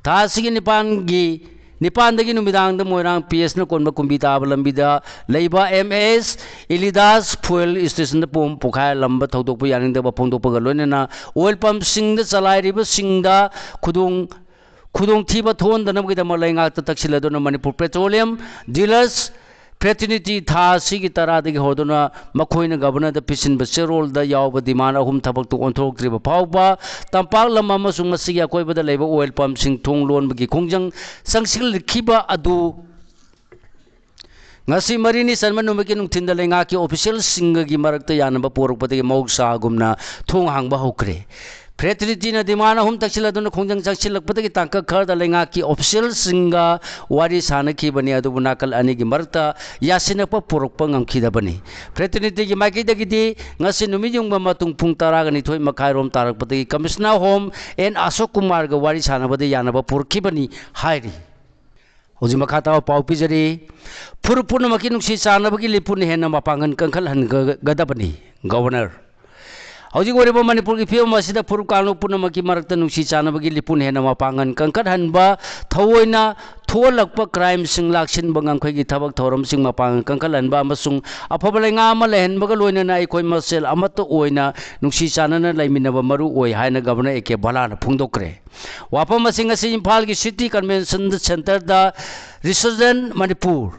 ꯊꯥ ꯑꯁꯤꯒꯤ ꯅꯤꯄꯥꯟꯒꯤ, ꯅꯤꯄꯥꯟꯗꯒꯤ ꯅꯨꯃꯤꯗꯥꯡꯗ ꯃꯣꯏꯔꯥꯡ ꯄꯤ ꯑꯦꯁꯅ ꯀꯣꯟꯕ ꯀꯨꯝꯕꯤ ꯇꯥꯕ ꯂꯝꯕꯤꯗ ꯂꯩꯕ ꯑꯦꯝ ꯑꯦꯁ ꯏꯂꯤꯗꯥꯁ ꯐꯨꯑꯦꯜ ꯏꯁꯇꯦꯁꯟꯗ ꯕꯣꯝ ꯄꯣꯈꯥꯏꯔꯝꯕ ꯊꯧꯗꯣꯛꯄꯨ ꯌꯥꯅꯤꯡꯗꯕ ꯐꯣꯡꯗꯣꯛꯄꯒ ꯂꯣꯏꯅꯅ ꯑꯣꯏꯜ ꯄꯝꯁꯤꯡꯗ ꯆꯂꯥꯏꯔꯤꯕꯁꯤꯡꯗ ꯈꯨꯗꯣꯡ, ꯈꯨꯗꯣꯡꯊꯤꯕ ꯊꯣꯛꯍꯟꯗꯅꯕꯒꯤꯗꯃꯛ ꯂꯩꯉꯥꯛꯇ ꯇꯛꯁꯤꯜꯂꯗꯨꯅ ꯃꯅꯤꯄꯨꯔ ꯄꯦꯇ꯭ꯔꯣꯂꯤꯌꯝ ꯗꯤꯂꯔꯁ ꯐ꯭ꯔꯦꯇꯔꯅꯤꯇꯤ ꯊꯥ ꯑꯁꯤꯒꯤ ꯇꯔꯥꯗꯒꯤ ꯍꯧꯗꯨꯅ ꯃꯈꯣꯏꯅ ꯒꯕꯔꯅꯔꯗ ꯄꯤꯁꯤꯟꯕ ꯆꯦꯔꯣꯜꯗ ꯌꯥꯎꯕ ꯗꯤꯃꯥꯟ ꯑꯍꯨꯝ ꯊꯕꯛꯇ ꯑꯣꯟꯊꯣꯔꯛꯇ꯭ꯔꯤꯕ ꯐꯥꯎꯕ ꯇꯝꯄꯥꯛ ꯂꯝ ꯑꯃꯁꯨꯡ ꯃꯁꯤꯒꯤ ꯑꯀꯣꯏꯕꯗ ꯂꯩꯕ ꯑꯣꯏꯜ ꯄꯝꯁꯤꯡ ꯊꯣꯡ ꯂꯣꯟꯕꯒꯤ ꯈꯣꯡꯖꯪ ꯆꯪꯁꯤꯜꯂꯛꯈꯤꯕ ꯑꯗꯨ ꯉꯁꯤ ꯃꯔꯤꯅꯤ ꯆꯟꯕ ꯅꯨꯃꯤꯠꯀꯤ ꯅꯨꯡꯊꯤꯟꯗ ꯂꯩꯉꯥꯛꯀꯤ ꯑꯣꯐꯤꯁꯤꯌꯦꯜꯁꯤꯡꯒꯒꯤ ꯃꯔꯛꯇ ꯌꯥꯅꯕ ꯄꯨꯔꯛꯄꯗꯒꯤ ꯃꯍꯧꯁꯥꯒꯨꯝꯅ ꯊꯣꯡ ꯍꯥꯡꯕ ꯍꯧꯈ꯭ꯔꯦ꯫ ꯐ꯭ꯔꯦꯇꯔꯅꯤꯇꯤꯅ ꯗꯤꯃꯥꯟ ꯑꯍꯨꯝ ꯇꯛꯁꯤꯜꯂꯗꯨꯅ ꯈꯣꯡꯖꯪ ꯆꯪꯁꯤꯜꯂꯛꯄꯗꯒꯤ ꯇꯥꯡꯀꯛ ꯈꯔꯗ ꯂꯩꯉꯥꯛꯀꯤ ꯑꯣꯐꯤꯁꯤꯌꯦꯜꯁꯤꯡꯒ ꯋꯥꯔꯤ ꯁꯥꯅꯈꯤꯕꯅꯤ, ꯑꯗꯨꯕꯨ ꯅꯥꯀꯜ ꯑꯅꯤꯒꯤ ꯃꯔꯛꯇ ꯌꯥꯁꯤꯟꯅꯄ ꯄꯨꯔꯛꯄ ꯉꯝꯈꯤꯗꯕꯅꯤ꯫ ꯐ꯭ꯔꯦꯇꯔꯅꯤꯇꯤꯒꯤ ꯃꯥꯏꯀꯩꯗꯒꯤꯗꯤ ꯉꯁꯤ ꯅꯨꯃꯤꯠ ꯌꯨꯡꯕ ꯃꯇꯨꯡ ꯄꯨꯡ ꯇꯔꯥꯒ ꯅꯤꯊꯣꯏ ꯃꯈꯥꯏꯔꯣꯝ ꯇꯥꯔꯛꯄꯗꯒꯤ ꯀꯃꯤꯁꯅꯔ ꯍꯣꯝ ꯑꯦꯟ ꯑꯁꯣꯛ ꯀꯨꯃꯥꯔꯒ ꯋꯥꯔꯤ ꯁꯥꯟꯅꯕꯗ ꯌꯥꯅꯕ ꯄꯨꯔꯛꯈꯤꯕꯅꯤ ꯍꯥꯏꯔꯤ꯫ ꯍꯧꯖꯤꯛ ꯃꯈꯥ ꯇꯥꯕ ꯄꯥꯎ ꯄꯤꯖꯔꯤ꯫ ꯐꯨꯔꯨꯞ ꯄꯨꯝꯅꯃꯛꯀꯤ ꯅꯨꯡꯁꯤ ꯆꯥꯟꯅꯕꯒꯤ ꯂꯤꯄꯨꯟ ꯍꯦꯟꯅ ꯃꯄꯥꯡꯒꯜ ꯀꯟꯈꯠꯍꯟꯒꯗꯕꯅꯤ꯫ ꯒꯕꯔꯅꯔ꯫ ꯍꯧꯖꯤꯛ ꯑꯣꯏꯔꯤꯕ ꯃꯅꯤꯄꯨꯔꯒꯤ ꯐꯤꯕꯝ ꯑꯁꯤꯗ ꯐꯨꯔꯨꯞ ꯀꯥꯡꯂꯨꯞ ꯄꯨꯝꯅꯃꯛꯀꯤ ꯃꯔꯛꯇ ꯅꯨꯡꯁꯤ ꯆꯥꯟꯅꯕꯒꯤ ꯂꯤꯄꯨꯟ ꯍꯦꯟꯅ ꯃꯄꯥꯡꯒꯜ ꯀꯟꯈꯠꯍꯟꯕ, ꯊꯑꯣꯏꯅ ꯊꯣꯛꯍꯜꯂꯛꯄ ꯀ꯭ꯔꯥꯏꯝꯁꯤꯡ ꯂꯥꯛꯁꯤꯟꯕ ꯉꯝꯈꯩꯒꯤ ꯊꯕꯛ ꯊꯧꯔꯝꯁꯤꯡ ꯃꯄꯥꯡꯒꯜ ꯀꯟꯈꯠꯍꯟꯕ ꯑꯃꯁꯨꯡ ꯑꯐꯕ ꯂꯩꯉꯥꯛ ꯑꯃ ꯂꯩꯍꯟꯕꯒ ꯂꯣꯏꯅꯅ ꯑꯩꯈꯣꯏ ꯃꯁꯦꯜ ꯑꯃꯠꯇ ꯑꯣꯏꯅ ꯅꯨꯡꯁꯤ ꯆꯥꯟꯅꯅ ꯂꯩꯃꯤꯟꯅꯕ ꯃꯔꯨ ꯑꯣꯏ ꯍꯥꯏꯅ ꯒꯕꯔꯅꯔ ꯑꯦ ꯀꯦ ꯚꯂꯥꯅ ꯐꯣꯡꯗꯣꯛꯈ꯭ꯔꯦ꯫ ꯋꯥꯐꯝ ꯑꯁꯤ ꯉꯁꯤ ꯏꯝꯐꯥꯜꯒꯤ ꯁꯤꯇꯤ ꯀꯟꯚꯦꯟꯁꯟ ꯁꯦꯟꯇꯔꯗ Resurgent Manipur,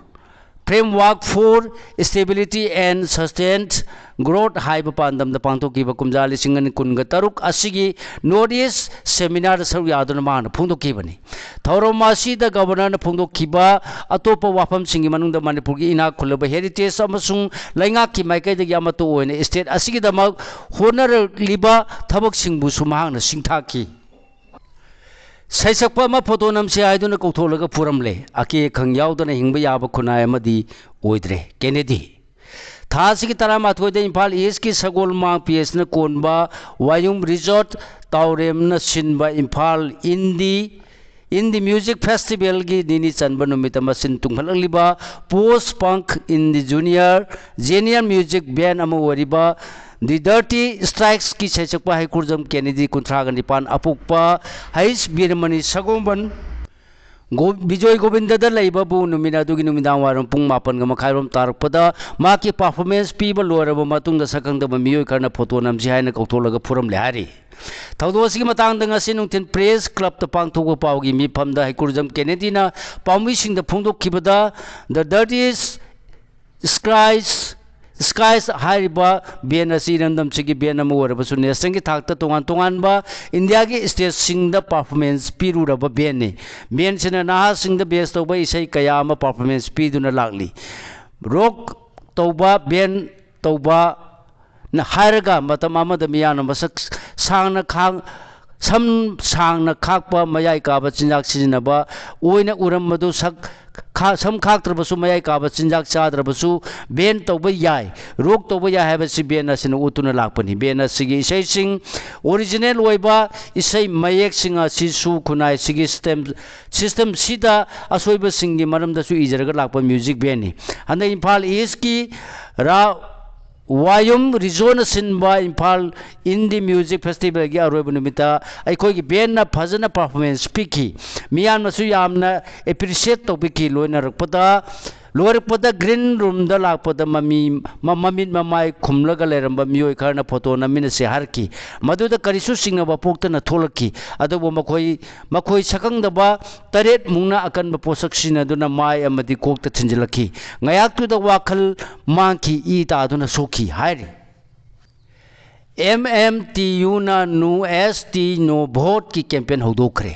Framework for Stability and Sustained Growth ꯍꯥꯏꯕ ꯄꯥꯟꯗꯝꯗ ꯄꯥꯡꯊꯣꯛꯈꯤꯕ ꯀꯨꯝꯖꯥ ꯂꯤꯁꯤꯡ ꯑꯅꯤ ꯀꯨꯟꯒ ꯇꯔꯨꯛ ꯑꯁꯤꯒꯤ ꯅꯣꯔꯠ ꯏꯁ ꯁꯦꯃꯤꯅꯥꯔꯗ ꯁꯔꯨꯛ ꯌꯥꯗꯨꯅ ꯃꯍꯥꯛꯅ ꯐꯣꯡꯗꯣꯛꯈꯤꯕꯅꯤ꯫ ꯊꯧꯔꯝ ꯑꯁꯤꯗ ꯒꯕꯔꯅꯔꯅ ꯐꯣꯡꯗꯣꯛꯈꯤꯕ ꯑꯇꯣꯞꯄ ꯋꯥꯐꯝꯁꯤꯡꯒꯤ ꯃꯅꯨꯡꯗ ꯃꯅꯤꯄꯨꯔꯒꯤ ꯏꯅꯥꯛ ꯈꯨꯜꯂꯕ ꯍꯦꯔꯤꯇꯦꯖ ꯑꯃꯁꯨꯡ ꯂꯩꯉꯥꯛꯀꯤ ꯃꯥꯏꯀꯩꯗꯒꯤ ꯑꯃꯠꯇ ꯑꯣꯏꯅ ꯁ꯭ꯇꯦꯠ ꯑꯁꯤꯒꯤꯗꯃꯛ ꯍꯣꯠꯅꯔꯛꯂꯤꯕ ꯊꯕꯛꯁꯤꯡꯕꯨꯁꯨ ꯃꯍꯥꯛꯅ ꯁꯤꯡꯊꯥꯈꯤ꯫ ꯁꯩꯁꯛꯄ ꯑꯃ ꯐꯣꯇꯣ ꯅꯝꯁꯤ ꯍꯥꯏꯗꯨꯅ ꯀꯧꯊꯣꯛꯂꯒ ꯐꯨꯔꯝꯂꯦ꯫ ꯑꯀꯦ ꯑꯈꯪ ꯌꯥꯎꯗꯅ ꯍꯤꯡꯕ ꯌꯥꯕ ꯈꯨꯟꯅꯥꯏ ꯑꯃꯗꯤ ꯑꯣꯏꯗ꯭ꯔꯦ꯫ ꯀꯦꯅꯦꯗꯤ꯫ ꯊꯥ ꯑꯁꯤꯒꯤ ꯇꯔꯥꯃꯥꯊꯣꯏꯗ ꯏꯝꯐꯥꯜ ꯏꯁꯀꯤ ꯁꯒꯣꯜꯃꯥꯡ ꯄꯤ ꯑꯦꯁꯅ ꯀꯣꯟꯕ ꯋꯥꯌꯨꯝ ꯔꯤꯖꯣꯔꯠ ꯇꯥꯎꯔꯦꯝꯅ ꯁꯤꯟꯕ ꯏꯝꯐꯥꯜ ꯏꯟꯗꯤ ꯏꯟꯗꯤ ꯃ꯭ꯌꯨꯖꯤꯛ ꯐꯦꯁꯇꯤꯚꯦꯜꯒꯤ ꯅꯤꯅꯤ ꯆꯟꯕ ꯅꯨꯃꯤꯠꯇ ꯃꯁꯤꯟ ꯇꯨꯡꯍꯜꯂꯛꯂꯤꯕ ꯄꯣꯁ ꯄꯪꯛ ꯏꯟꯗꯤ ꯖꯨꯅꯤꯌꯔ ꯖꯦꯅꯤꯌꯔ ꯃ꯭ꯌꯨꯖꯤꯛ ꯕꯦꯟ ꯑꯃ ꯑꯣꯏꯔꯤꯕ ꯗꯤ ꯗꯔꯇꯤ ꯁ꯭ꯇ꯭ꯔꯥꯏꯛꯁꯀꯤ ꯁꯩꯁꯛꯄ ꯍꯩꯀ꯭ꯔꯨꯖꯝ ꯀꯦꯅꯦꯗꯤ, ꯀꯨꯟꯊ꯭ꯔꯥꯒ ꯅꯤꯄꯥꯟ, ꯑꯄꯣꯛꯄ ꯍꯩꯁ ꯕꯤꯔꯃꯅꯤ ꯁꯒꯣꯝꯕꯟ ꯒꯣ-, ꯕꯤꯖꯣꯏ ꯒꯣꯕꯤꯟꯗꯗ ꯂꯩꯕꯕꯨ ꯅꯨꯃꯤꯠ ꯑꯗꯨꯒꯤ ꯅꯨꯃꯤꯗꯥꯡ ꯋꯥꯏꯔꯝ ꯄꯨꯡ ꯃꯥꯄꯟꯒ ꯃꯈꯥꯏꯔꯣꯝ ꯇꯥꯔꯛꯄꯗ ꯃꯍꯥꯛꯀꯤ ꯄꯔꯐꯣꯔꯃꯦꯟꯁ ꯄꯤꯕ ꯂꯣꯏꯔꯕ ꯃꯇꯨꯡꯗ ꯁꯛꯈꯪꯗꯕ ꯃꯤꯑꯣꯏ ꯈꯔꯅ ꯐꯣꯇꯣ ꯅꯝꯁꯤ ꯍꯥꯏꯅ ꯀꯧꯊꯣꯛꯂꯒ ꯐꯨꯔꯝꯂꯦ ꯍꯥꯏꯔꯤ꯫ ꯊꯧꯗꯣꯛ ꯑꯁꯤꯒꯤ ꯃꯇꯥꯡꯗ ꯉꯁꯤ ꯅꯨꯡꯊꯤꯜ ꯄ꯭ꯔꯦꯁ ꯀ꯭ꯂꯕꯇ ꯄꯥꯡꯊꯣꯛꯄ ꯄꯥꯎꯒꯤ ꯃꯤꯐꯝꯗ ꯍꯩꯀ꯭ꯔꯨꯖꯝ ꯀꯦꯅꯦꯗꯤꯅ ꯄꯥꯎꯃꯤꯁꯤꯡꯗ ꯐꯣꯡꯗꯣꯛꯈꯤꯕꯗ, The Dirty Scribes ꯁ꯭ꯀꯥꯏꯁ ꯍꯥꯏꯔꯤꯕ ꯕꯦꯟ ꯑꯁꯤ ꯏꯔꯝꯗꯝꯁꯤꯒꯤ ꯕꯦꯟ ꯑꯃ ꯑꯣꯏꯔꯕꯁꯨ ꯅꯦꯁꯅꯦꯜꯒꯤ ꯊꯥꯛꯇ ꯇꯣꯉꯥꯟ ꯇꯣꯉꯥꯟꯕ ꯏꯟꯗꯤꯌꯥꯒꯤ ꯁ꯭ꯇꯦꯠꯁꯤꯡꯗ ꯄꯔꯐꯣꯔꯃꯦꯟꯁ ꯄꯤꯔꯨꯔꯕ ꯕꯦꯟꯅꯤ꯫ ꯕꯦꯟꯁꯤꯅ ꯅꯍꯥꯁꯤꯡꯗ ꯕꯦꯁ ꯇꯧꯕ ꯏꯁꯩ ꯀꯌꯥ ꯑꯃ ꯄꯔꯐꯣꯔꯃꯦꯟꯁ ꯄꯤꯗꯨꯅ ꯂꯥꯛꯂꯤ꯫ ꯔꯣꯛ ꯇꯧꯕ, ꯕꯦꯟ ꯇꯧꯕ ꯅ ꯍꯥꯏꯔꯒ ꯃꯇꯝ ꯑꯃꯗ ꯃꯤꯌꯥꯝꯅ ꯃꯁꯛ ꯁꯥꯡꯅ ꯈꯥꯡ ꯁꯝ ꯁꯥꯡꯅ ꯈꯥꯛꯄ, ꯃꯌꯥꯏ ꯀꯥꯕ ꯆꯤꯟꯖꯥꯛ ꯁꯤꯖꯤꯟꯅꯕ ꯑꯣꯏꯅ ꯎꯔꯝꯕꯗꯨ ꯁꯛ ꯈꯥ- ꯁꯝ ꯈꯥꯛꯇ꯭ꯔꯕꯁꯨ, ꯃꯌꯥꯏ ꯀꯥꯕ ꯆꯤꯟꯖꯥꯛ ꯆꯥꯗ꯭ꯔꯕꯁꯨ ꯕꯦꯟ ꯇꯧꯕ ꯌꯥꯏ, ꯔꯣꯛ ꯇꯧꯕ ꯌꯥꯏ ꯍꯥꯏꯕꯁꯤ ꯕꯦꯟ ꯑꯁꯤꯅ ꯎꯠꯇꯨꯅ ꯂꯥꯛꯄꯅꯤ꯫ ꯕꯦꯟ ꯑꯁꯤꯒꯤ ꯏꯁꯩꯁꯤꯡ, ꯑꯣꯔꯤꯖꯤꯅꯦꯜ ꯑꯣꯏꯕ ꯏꯁꯩ ꯃꯌꯦꯛꯁꯤꯡ ꯑꯁꯤꯁꯨ ꯈꯨꯟꯅꯥꯏꯁꯤꯒꯤ ꯁꯤꯁꯇꯦꯝ ꯁꯤꯁꯇꯦꯝꯁꯤꯗ ꯑꯁꯣꯏꯕꯁꯤꯡꯒꯤ ꯃꯔꯝꯗꯁꯨ ꯏꯖꯔꯒ ꯂꯥꯛꯄ ꯃ꯭ꯌꯨꯖꯤꯛ ꯕꯦꯟꯅꯤ꯫ ꯍꯟꯗꯛ ꯏꯝꯐꯥꯜ ꯏꯁꯀꯤ ꯔꯥ ꯋꯥꯌꯨꯝ ꯔꯤꯖꯣꯅ ꯁꯤꯟꯕ ꯏꯝꯐꯥꯜ ꯏꯟꯗꯤ ꯃ꯭ꯌꯨꯖꯤꯛ ꯐꯦꯁꯇꯤꯚꯦꯜꯒꯤ ꯑꯔꯣꯏꯕ ꯅꯨꯃꯤꯠꯇ ꯑꯩꯈꯣꯏꯒꯤ ꯕꯦꯟꯅ ꯐꯖꯅ ꯄꯔꯐꯣꯔꯃꯦꯟꯁ ꯄꯤꯈꯤ꯫ ꯃꯤꯌꯥꯝꯅꯁꯨ ꯌꯥꯝꯅ ꯑꯦꯄ꯭ꯔꯤꯁꯤꯌꯦꯠ ꯇꯧꯕꯤꯈꯤ꯫ ꯂꯣꯏꯅꯔꯛꯄꯗ, ꯂꯣꯏꯔꯛꯄꯗ ꯒ꯭ꯔꯤꯟ ꯔꯨꯝꯗ ꯂꯥꯛꯄꯗ ꯃꯃꯤ ꯃ- ꯃꯃꯤꯠ ꯃꯃꯥꯏ ꯈꯨꯝꯂꯒ ꯂꯩꯔꯝꯕ ꯃꯤꯑꯣꯏ ꯈꯔꯅ ꯐꯣꯇꯣ ꯅꯝꯃꯤꯟꯅꯁꯤ ꯍꯥꯏꯔꯛꯈꯤ꯫ ꯃꯗꯨꯗ ꯀꯔꯤꯁꯨ ꯆꯤꯡꯅꯕ ꯄꯣꯛꯇꯅ ꯊꯣꯛꯂꯛꯈꯤ꯫ ꯑꯗꯨꯕꯨ ꯃꯈꯣꯏ ꯃꯈꯣꯏ ꯁꯛꯈꯪꯗꯕ ꯇꯔꯦꯠ ꯃꯨꯛꯅ ꯑꯀꯟꯕ ꯄꯣꯠꯁꯛ ꯁꯤꯖꯤꯟꯅꯗꯨꯅ ꯃꯥꯏ ꯑꯃꯗꯤ ꯀꯣꯛꯇ ꯊꯤꯟꯖꯤꯜꯂꯛꯈꯤ꯫ ꯉꯥꯏꯍꯥꯛꯇꯨꯗ ꯋꯥꯈꯜ ꯃꯥꯡꯈꯤ, ꯏ ꯇꯥꯗꯨꯅ ꯁꯣꯛꯈꯤ ꯍꯥꯏꯔꯤ꯫ ꯑꯦꯝ ꯑꯦꯝ ꯇꯤ ꯌꯨꯅ ꯅꯣ ꯑꯦꯁ ꯇꯤ ꯅꯣ ꯚꯣꯠꯀꯤ ꯀꯦꯝꯄꯦꯟ ꯍꯧꯗꯣꯛꯈ꯭ꯔꯦ꯫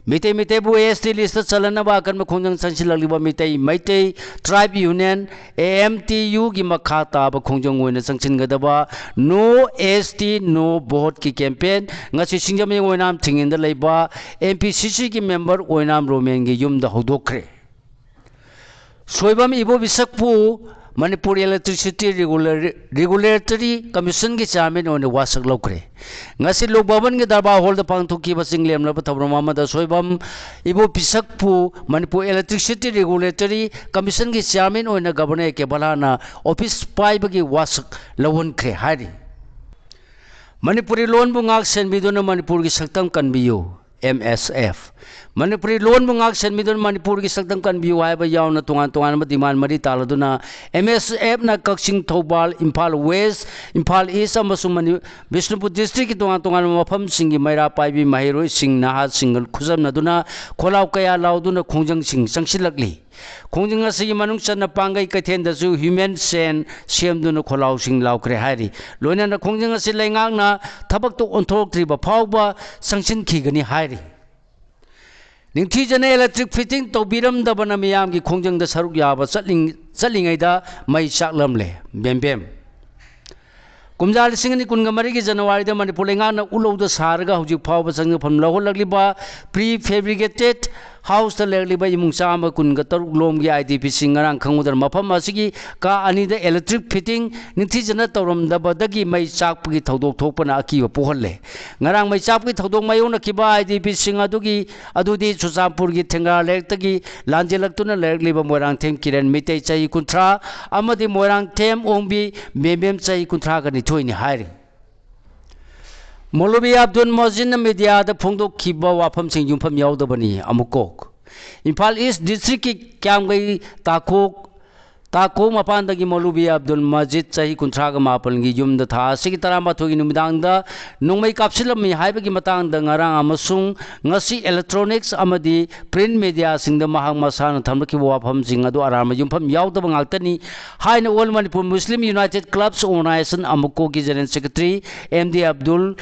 ꯃꯤꯇꯩ ꯃꯤꯇꯩꯕꯨ ꯑꯦꯁ ꯇꯤ ꯂꯤꯁꯇ ꯆꯜꯍꯟꯅꯕ ꯑꯀꯟꯕ ꯈꯣꯡꯖꯪ ꯆꯪꯁꯤꯜꯂꯛꯂꯤꯕ ꯃꯤꯇꯩ ꯃꯩꯇꯩ ꯇ꯭ꯔꯥꯏꯕ ꯌꯨꯅꯤꯌꯟ, ꯑꯦ ꯑꯦꯝ ꯇꯤ ꯌꯨꯒꯤ ꯃꯈꯥ ꯇꯥꯕ ꯈꯣꯡꯖꯪ ꯑꯣꯏꯅ ꯆꯪꯁꯤꯟꯒꯗꯕ ꯅꯣ ꯑꯦꯁ ꯇꯤ ꯅꯣ ꯚꯣꯠꯀꯤ ꯀꯦꯝꯄꯦꯟ ꯉꯁꯤ ꯁꯤꯡꯖꯃꯩ ꯑꯣꯏꯅꯥꯝ ꯊꯤꯡꯉꯤꯟꯗ ꯂꯩꯕ ꯑꯦꯝ ꯄꯤ ꯁꯤ ꯁꯤꯒꯤ ꯃꯦꯝꯕꯔ ꯑꯣꯏꯅꯥꯝ ꯔꯣꯃꯦꯟꯒꯤ ꯌꯨꯝꯗ ꯍꯧꯗꯣꯛꯈ꯭ꯔꯦ꯫ ꯁꯣꯏꯕꯝ ꯏꯕꯣꯕꯤꯁꯛꯄꯨ ꯃꯅꯤꯄꯨꯔ ꯏꯂꯦꯛꯇ꯭ꯔꯤꯁꯤꯇꯤ ꯔꯤꯒꯨꯂꯔ- ꯔꯤꯒꯨꯂꯦꯇꯔꯤ ꯀꯃꯤꯁꯟꯒꯤ ꯆꯤꯌꯥꯔꯃꯦꯟ ꯑꯣꯏꯅ ꯋꯥꯁꯛ ꯂꯧꯈ꯭ꯔꯦ꯫ ꯉꯁꯤ ꯂꯣꯛ ꯚꯕꯟꯒꯤ ꯗꯔꯕꯥꯔ ꯍꯣꯜꯗ ꯄꯥꯡꯊꯣꯛꯈꯤꯕ ꯆꯤꯡ ꯂꯦꯝꯂꯕ ꯊꯧꯔꯝ ꯑꯃꯗ ꯁꯣꯏꯕꯝ ꯏꯕꯣꯕꯤꯁꯛꯄꯨ ꯃꯅꯤꯄꯨꯔ ꯏꯂꯦꯛꯇ꯭ꯔꯤꯁꯤꯇꯤ ꯔꯤꯒꯨꯂꯦꯇꯔꯤ ꯀꯃꯤꯁꯟꯒꯤ ꯆꯤꯌꯥꯔꯃꯦꯟ ꯑꯣꯏꯅ ꯒꯕꯔꯅꯔ ꯑꯦ ꯀꯦ ꯕꯂꯥꯅ ꯑꯣꯐꯤꯁ ꯄꯥꯏꯕꯒꯤ ꯋꯥꯁꯛ ꯂꯧꯍꯟꯈ꯭ꯔꯦ ꯍꯥꯏꯔꯤ꯫ ꯃꯅꯤꯄꯨꯔꯤ ꯂꯣꯟꯕꯨ ꯉꯥꯛ ꯁꯦꯟꯕꯤꯗꯨꯅ ꯃꯅꯤꯄꯨꯔꯒꯤ ꯁꯛꯇꯝ ꯀꯟꯕꯤꯌꯨ, ꯑꯦꯝ ꯑꯦꯁ ꯑꯦꯐ꯫ ꯃꯅꯤꯄꯨꯔꯤ ꯂꯣꯟꯕꯨ ꯉꯥꯛ ꯁꯦꯟꯕꯤꯗꯨꯅ ꯃꯅꯤꯄꯨꯔꯒꯤ ꯁꯛꯇꯝ ꯀꯟꯕꯤꯌꯨ ꯍꯥꯏꯕ ꯌꯥꯎꯅ ꯇꯣꯉꯥꯟ ꯇꯣꯉꯥꯟꯕ demand ꯃꯔꯤ ꯇꯥꯜꯂꯗꯨꯅ M S F ꯅ ꯀꯛꯆꯤꯡ, ꯊꯧꯕꯥꯜ, ꯏꯝꯐꯥꯜ West, ꯏꯝꯐꯥꯜ East ꯑꯃꯁꯨꯡ ꯃꯅꯤ-, ꯕꯤꯁꯅꯨꯄꯨꯔ district ꯀꯤ ꯇꯣꯉꯥꯟ ꯇꯣꯉꯥꯟꯕ ꯃꯐꯝꯁꯤꯡꯒꯤ ꯃꯩꯔꯥ ꯄꯥꯏꯕꯤ ꯃꯍꯩꯔꯣꯏꯁꯤꯡ, ꯅꯍꯥꯁꯤꯡꯒ ꯈꯨꯠꯁꯝꯅꯗꯨꯅ ꯈꯣꯜꯂꯥꯎ ꯀꯌꯥ ꯂꯥꯎꯗꯨꯅ ꯈꯣꯡꯖꯪꯁꯤꯡ ꯆꯪꯁꯤꯜꯂꯛꯂꯤ꯫ ꯈꯣꯡꯖꯪ ꯑꯁꯤꯒꯤ ꯃꯅꯨꯡ ꯆꯟꯅ ꯄꯥꯡꯒꯩ ꯀꯩꯊꯦꯜꯗꯁꯨ human chain ꯁꯦꯝꯗꯨꯅ ꯈꯣꯜꯂꯥꯎꯁꯤꯡ ꯂꯥꯎꯈ꯭ꯔꯦ ꯍꯥꯏꯔꯤ꯫ ꯂꯣꯏꯅꯅ ꯈꯣꯡꯖꯪ ꯑꯁꯤ ꯂꯩꯉꯥꯛꯅ ꯊꯕꯛꯇ ꯑꯣꯟꯊꯣꯔꯛꯇ꯭ꯔꯤꯕ ꯐꯥꯎꯕ ꯆꯪꯁꯤꯟꯈꯤꯒꯅꯤ ꯍꯥꯏꯔꯤ꯫ ꯅꯤꯡꯊꯤꯖꯅ electric fitting ꯇꯧꯕꯤꯔꯝꯗꯕꯅ ꯃꯤꯌꯥꯝꯒꯤ ꯈꯣꯡꯖꯪꯗ ꯁꯔꯨꯛ ꯌꯥꯕ ꯆꯠꯂꯤꯡ-, ꯆꯠꯂꯤꯉꯩꯗ ꯃꯩ ꯆꯥꯛꯂꯝꯂꯦ꯫ ꯕꯦꯝꯕꯦꯝ꯫ ꯀꯨꯝꯖꯥ ꯂꯤꯁꯤꯡ ꯑꯅꯤ ꯀꯨꯟꯒ ꯃꯔꯤꯒꯤ ꯖꯅꯋꯥꯔꯤꯗ ꯃꯅꯤꯄꯨꯔ ꯂꯩꯉꯥꯛꯅ ꯎꯠꯂꯧꯗ ꯁꯥꯔꯒ ꯍꯧꯖꯤꯛ ꯐꯥꯎꯕ ꯆꯪꯖꯐꯝ ꯂꯧꯍꯜꯂꯛꯂꯤꯕ pre fabricated house ꯇ ꯂꯩꯔꯛꯂꯤꯕ ꯏꯃꯨꯡ ꯆꯥꯝꯃ ꯀꯨꯟꯒ ꯇꯔꯨꯛ ꯂꯣꯝꯒꯤ I D P ꯁꯤꯡ ꯉꯔꯥꯡ ꯈꯪꯍꯧꯗꯅ ꯃꯐꯝ ꯑꯁꯤꯒꯤ ꯀꯥ ꯑꯅꯤꯗ electric fitting ꯅꯤꯡꯊꯤꯖꯅ ꯇꯧꯔꯝꯗꯕꯗꯒꯤ ꯃꯩ ꯆꯥꯛꯄꯒꯤ ꯊꯧꯗꯣꯛ ꯊꯣꯛꯄꯅ ꯑꯀꯤꯕ ꯄꯣꯛꯍꯜꯂꯦ꯫ ꯉꯔꯥꯡ ꯃꯩ ꯆꯥꯛꯄꯒꯤ ꯊꯧꯗꯣꯛ ꯃꯥꯌꯣꯛꯅꯈꯤꯕ I D P ꯁꯤꯡ ꯑꯗꯨꯒꯤ, ꯑꯗꯨꯗꯤ ꯆꯨꯔꯆꯥꯟꯄꯨꯔꯒꯤ ꯊꯦꯡꯒ꯭ꯔꯥ ꯂꯩꯔꯛꯇꯒꯤ ꯂꯥꯟꯖꯦꯜꯂꯛꯇꯨꯅ ꯂꯩꯔꯛꯂꯤꯕ ꯃꯣꯏꯔꯥꯡꯊꯦꯝ ꯀꯤꯔꯟ ꯃꯤꯇꯩ, ꯆꯍꯤ ꯀꯨꯟꯊ꯭ꯔꯥ, ꯑꯃꯗꯤ ꯃꯣꯏꯔꯥꯡꯊꯦꯝ ꯑꯣꯡꯕꯤ ꯕꯦꯝꯕꯦꯝ, ꯆꯍꯤ ꯀꯨꯟꯊ꯭ꯔꯥꯒ ꯅꯤꯊꯣꯏꯅꯤ ꯍꯥꯏꯔꯤ꯫ ꯃꯧꯂꯨꯕꯤ ꯑꯕꯗꯨꯜ ꯃꯖꯤꯗꯅ media ꯗ ꯐꯣꯡꯗꯣꯛꯈꯤꯕ ꯋꯥꯐꯝꯁꯤꯡ ꯌꯨꯝꯐꯝ ꯌꯥꯎꯗꯕꯅꯤ꯫ ꯑꯃꯨꯛ ꯀꯣꯛ꯫ ꯏꯝꯐꯥꯜ East district ꯀꯤ ꯀ꯭ꯌꯥꯝꯒꯩ ꯇꯥꯈꯣꯛ, ꯇꯥꯈꯣꯛ ꯃꯄꯥꯟꯗꯒꯤ ꯃꯧꯂꯨꯕꯤ ꯑꯕꯗꯨꯜ ꯃꯖꯤꯗ, ꯆꯍꯤ ꯀꯨꯟꯊ꯭ꯔꯥꯒ ꯃꯥꯄꯟꯒꯤ, ꯌꯨꯝꯗ ꯊꯥ ꯑꯁꯤꯒꯤ ꯇꯔꯥꯃꯥꯊꯣꯏꯒꯤ ꯅꯨꯃꯤꯗꯥꯡꯗ ꯅꯣꯡꯃꯩ ꯀꯥꯞꯁꯤꯜꯂꯝꯃꯤ ꯍꯥꯏꯕꯒꯤ ꯃꯇꯥꯡꯗ ꯉꯔꯥꯡ ꯑꯃꯁꯨꯡ ꯉꯁꯤ electronics ꯑꯃꯗꯤ print media ꯁꯤꯡꯗ ꯃꯍꯥꯛ ꯃꯁꯥꯅ ꯊꯝꯂꯛꯈꯤꯕ ꯋꯥꯐꯝꯁꯤꯡ ꯑꯗꯨ ꯑꯔꯥꯟꯕ ꯌꯨꯝꯐꯝ ꯌꯥꯎꯗꯕ ꯉꯥꯛꯇꯅꯤ ꯍꯥꯏꯅ All Manipur Muslim United Clubs Organisation, ꯑꯃꯨꯛ ꯀꯣꯛ ꯀꯤ General Secretary M D Abdul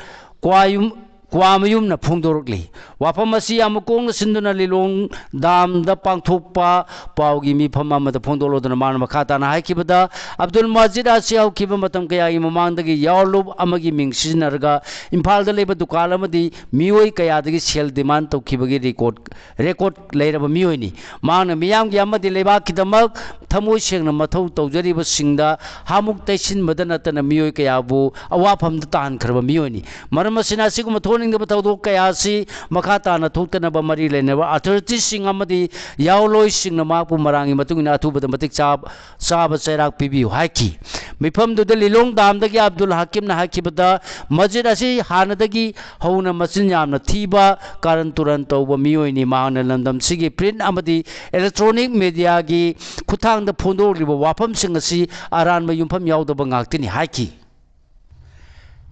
ꯀ꯭ꯋꯥꯌꯨꯝ-, ꯀ꯭ꯋꯥꯃꯌꯨꯝꯅ ꯐꯣꯡꯗꯣꯔꯛꯂꯤ꯫ ꯋꯥꯐꯝ ꯑꯁꯤ ꯑꯃꯨꯛ ꯀꯣꯛꯅ ꯁꯤꯟꯗꯨꯅ ꯂꯤꯂꯣꯡ ꯗꯥꯝꯗ ꯄꯥꯡꯊꯣꯛꯄ ꯄꯥꯎꯒꯤ ꯃꯤꯐꯝ ꯑꯃꯗ ꯐꯣꯡꯗꯣꯛꯂꯗꯨꯅ ꯃꯥꯅ ꯃꯈꯥ ꯇꯥꯅ ꯍꯥꯏꯈꯤꯕꯗ, ꯑꯕꯗꯨꯜ ꯃꯖꯤꯗ ꯑꯁꯤ ꯍꯧꯈꯤꯕ ꯃꯇꯝ ꯀꯌꯥꯒꯤ ꯃꯃꯥꯡꯗꯒꯤ ꯌꯥꯎꯂꯨꯞ ꯑꯃꯒꯤ ꯃꯤꯡ ꯁꯤꯖꯤꯟꯅꯔꯒ ꯏꯝꯐꯥꯜꯗ ꯂꯩꯕ ꯗꯨꯀꯥꯟ ꯑꯃꯗꯤ ꯃꯤꯑꯣꯏ ꯀꯌꯥꯗꯒꯤ ꯁꯦꯜ demand ꯇꯧꯈꯤꯕꯒꯤ record, record ꯂꯩꯔꯕ ꯃꯤꯑꯣꯏꯅꯤ꯫ ꯃꯍꯥꯛꯅ ꯃꯤꯌꯥꯝꯒꯤ ꯑꯃꯗꯤ ꯂꯩꯕꯥꯛꯀꯤꯗꯃꯛ ꯊꯃꯣꯏ ꯁꯦꯡꯅ ꯃꯊꯧ ꯇꯧꯖꯔꯤꯕꯁꯤꯡꯗ ꯍꯥꯃꯨꯛ ꯇꯩꯁꯤꯟꯕꯗ ꯅꯠꯇꯅ ꯃꯤꯑꯣꯏ ꯀꯌꯥꯕꯨ ꯑꯋꯥꯐꯝꯗ ꯇꯥꯍꯟꯈ꯭ꯔꯕ ꯃꯤꯑꯣꯏꯅꯤ꯫ ꯃꯔꯝ ꯑꯁꯤꯅ ꯑꯁꯤꯒꯨꯝꯕ ꯊꯣꯛꯍꯟꯅꯤꯡꯗꯕ ꯊꯧꯗꯣꯛ ꯀꯌꯥ ꯑꯁꯤ ꯃꯈꯥ ꯇꯥꯅ ꯊꯣꯛꯇꯅꯕ ꯃꯔꯤ ꯂꯩꯅꯕ authorityꯁꯤꯡ ꯑꯃꯗꯤ ꯌꯥꯑꯣꯟꯂꯣꯏꯁꯤꯡꯅ ꯃꯍꯥꯛꯄꯨ ꯃꯔꯥꯡꯒꯤ ꯃꯇꯨꯡ ꯏꯟꯅ ꯑꯊꯨꯕꯗ ꯃꯇꯤꯛ ꯆꯥꯕ, ꯆꯥꯕ ꯆꯩꯔꯥꯛ ꯄꯤꯕꯤꯌꯨ ꯍꯥꯏꯈꯤ꯫ ꯃꯤꯐꯝꯗꯨꯗ ꯂꯤꯂꯣꯡ ꯗꯥꯝꯗꯒꯤ ꯑꯕꯗꯨꯜ ꯍꯥꯀꯤꯝꯅ ꯍꯥꯏꯈꯤꯕꯗ, ꯃꯁꯖꯤꯗ ꯑꯁꯤ ꯍꯥꯟꯅꯗꯒꯤ ꯍꯧꯅ ꯃꯆꯤꯟ ꯌꯥꯝꯅ ꯊꯤꯕ, ꯀꯥꯔꯟ ꯇꯨꯔꯟ ꯇꯧꯕ ꯃꯤꯑꯣꯏꯅꯤ꯫ ꯃꯍꯥꯛꯅ ꯂꯝꯗꯝꯁꯤꯒꯤ print ꯑꯃꯗꯤ electronic mediaꯒꯤ ꯈꯨꯠꯊꯥꯡꯗ ꯐꯣꯡꯗꯣꯛꯂꯤꯕ ꯋꯥꯐꯝꯁꯤꯡ ꯑꯁꯤ ꯑꯔꯥꯟꯕ ꯌꯨꯝꯐꯝ ꯌꯥꯎꯗꯕ ꯉꯥꯛꯇꯅꯤ ꯍꯥꯏꯈꯤ꯫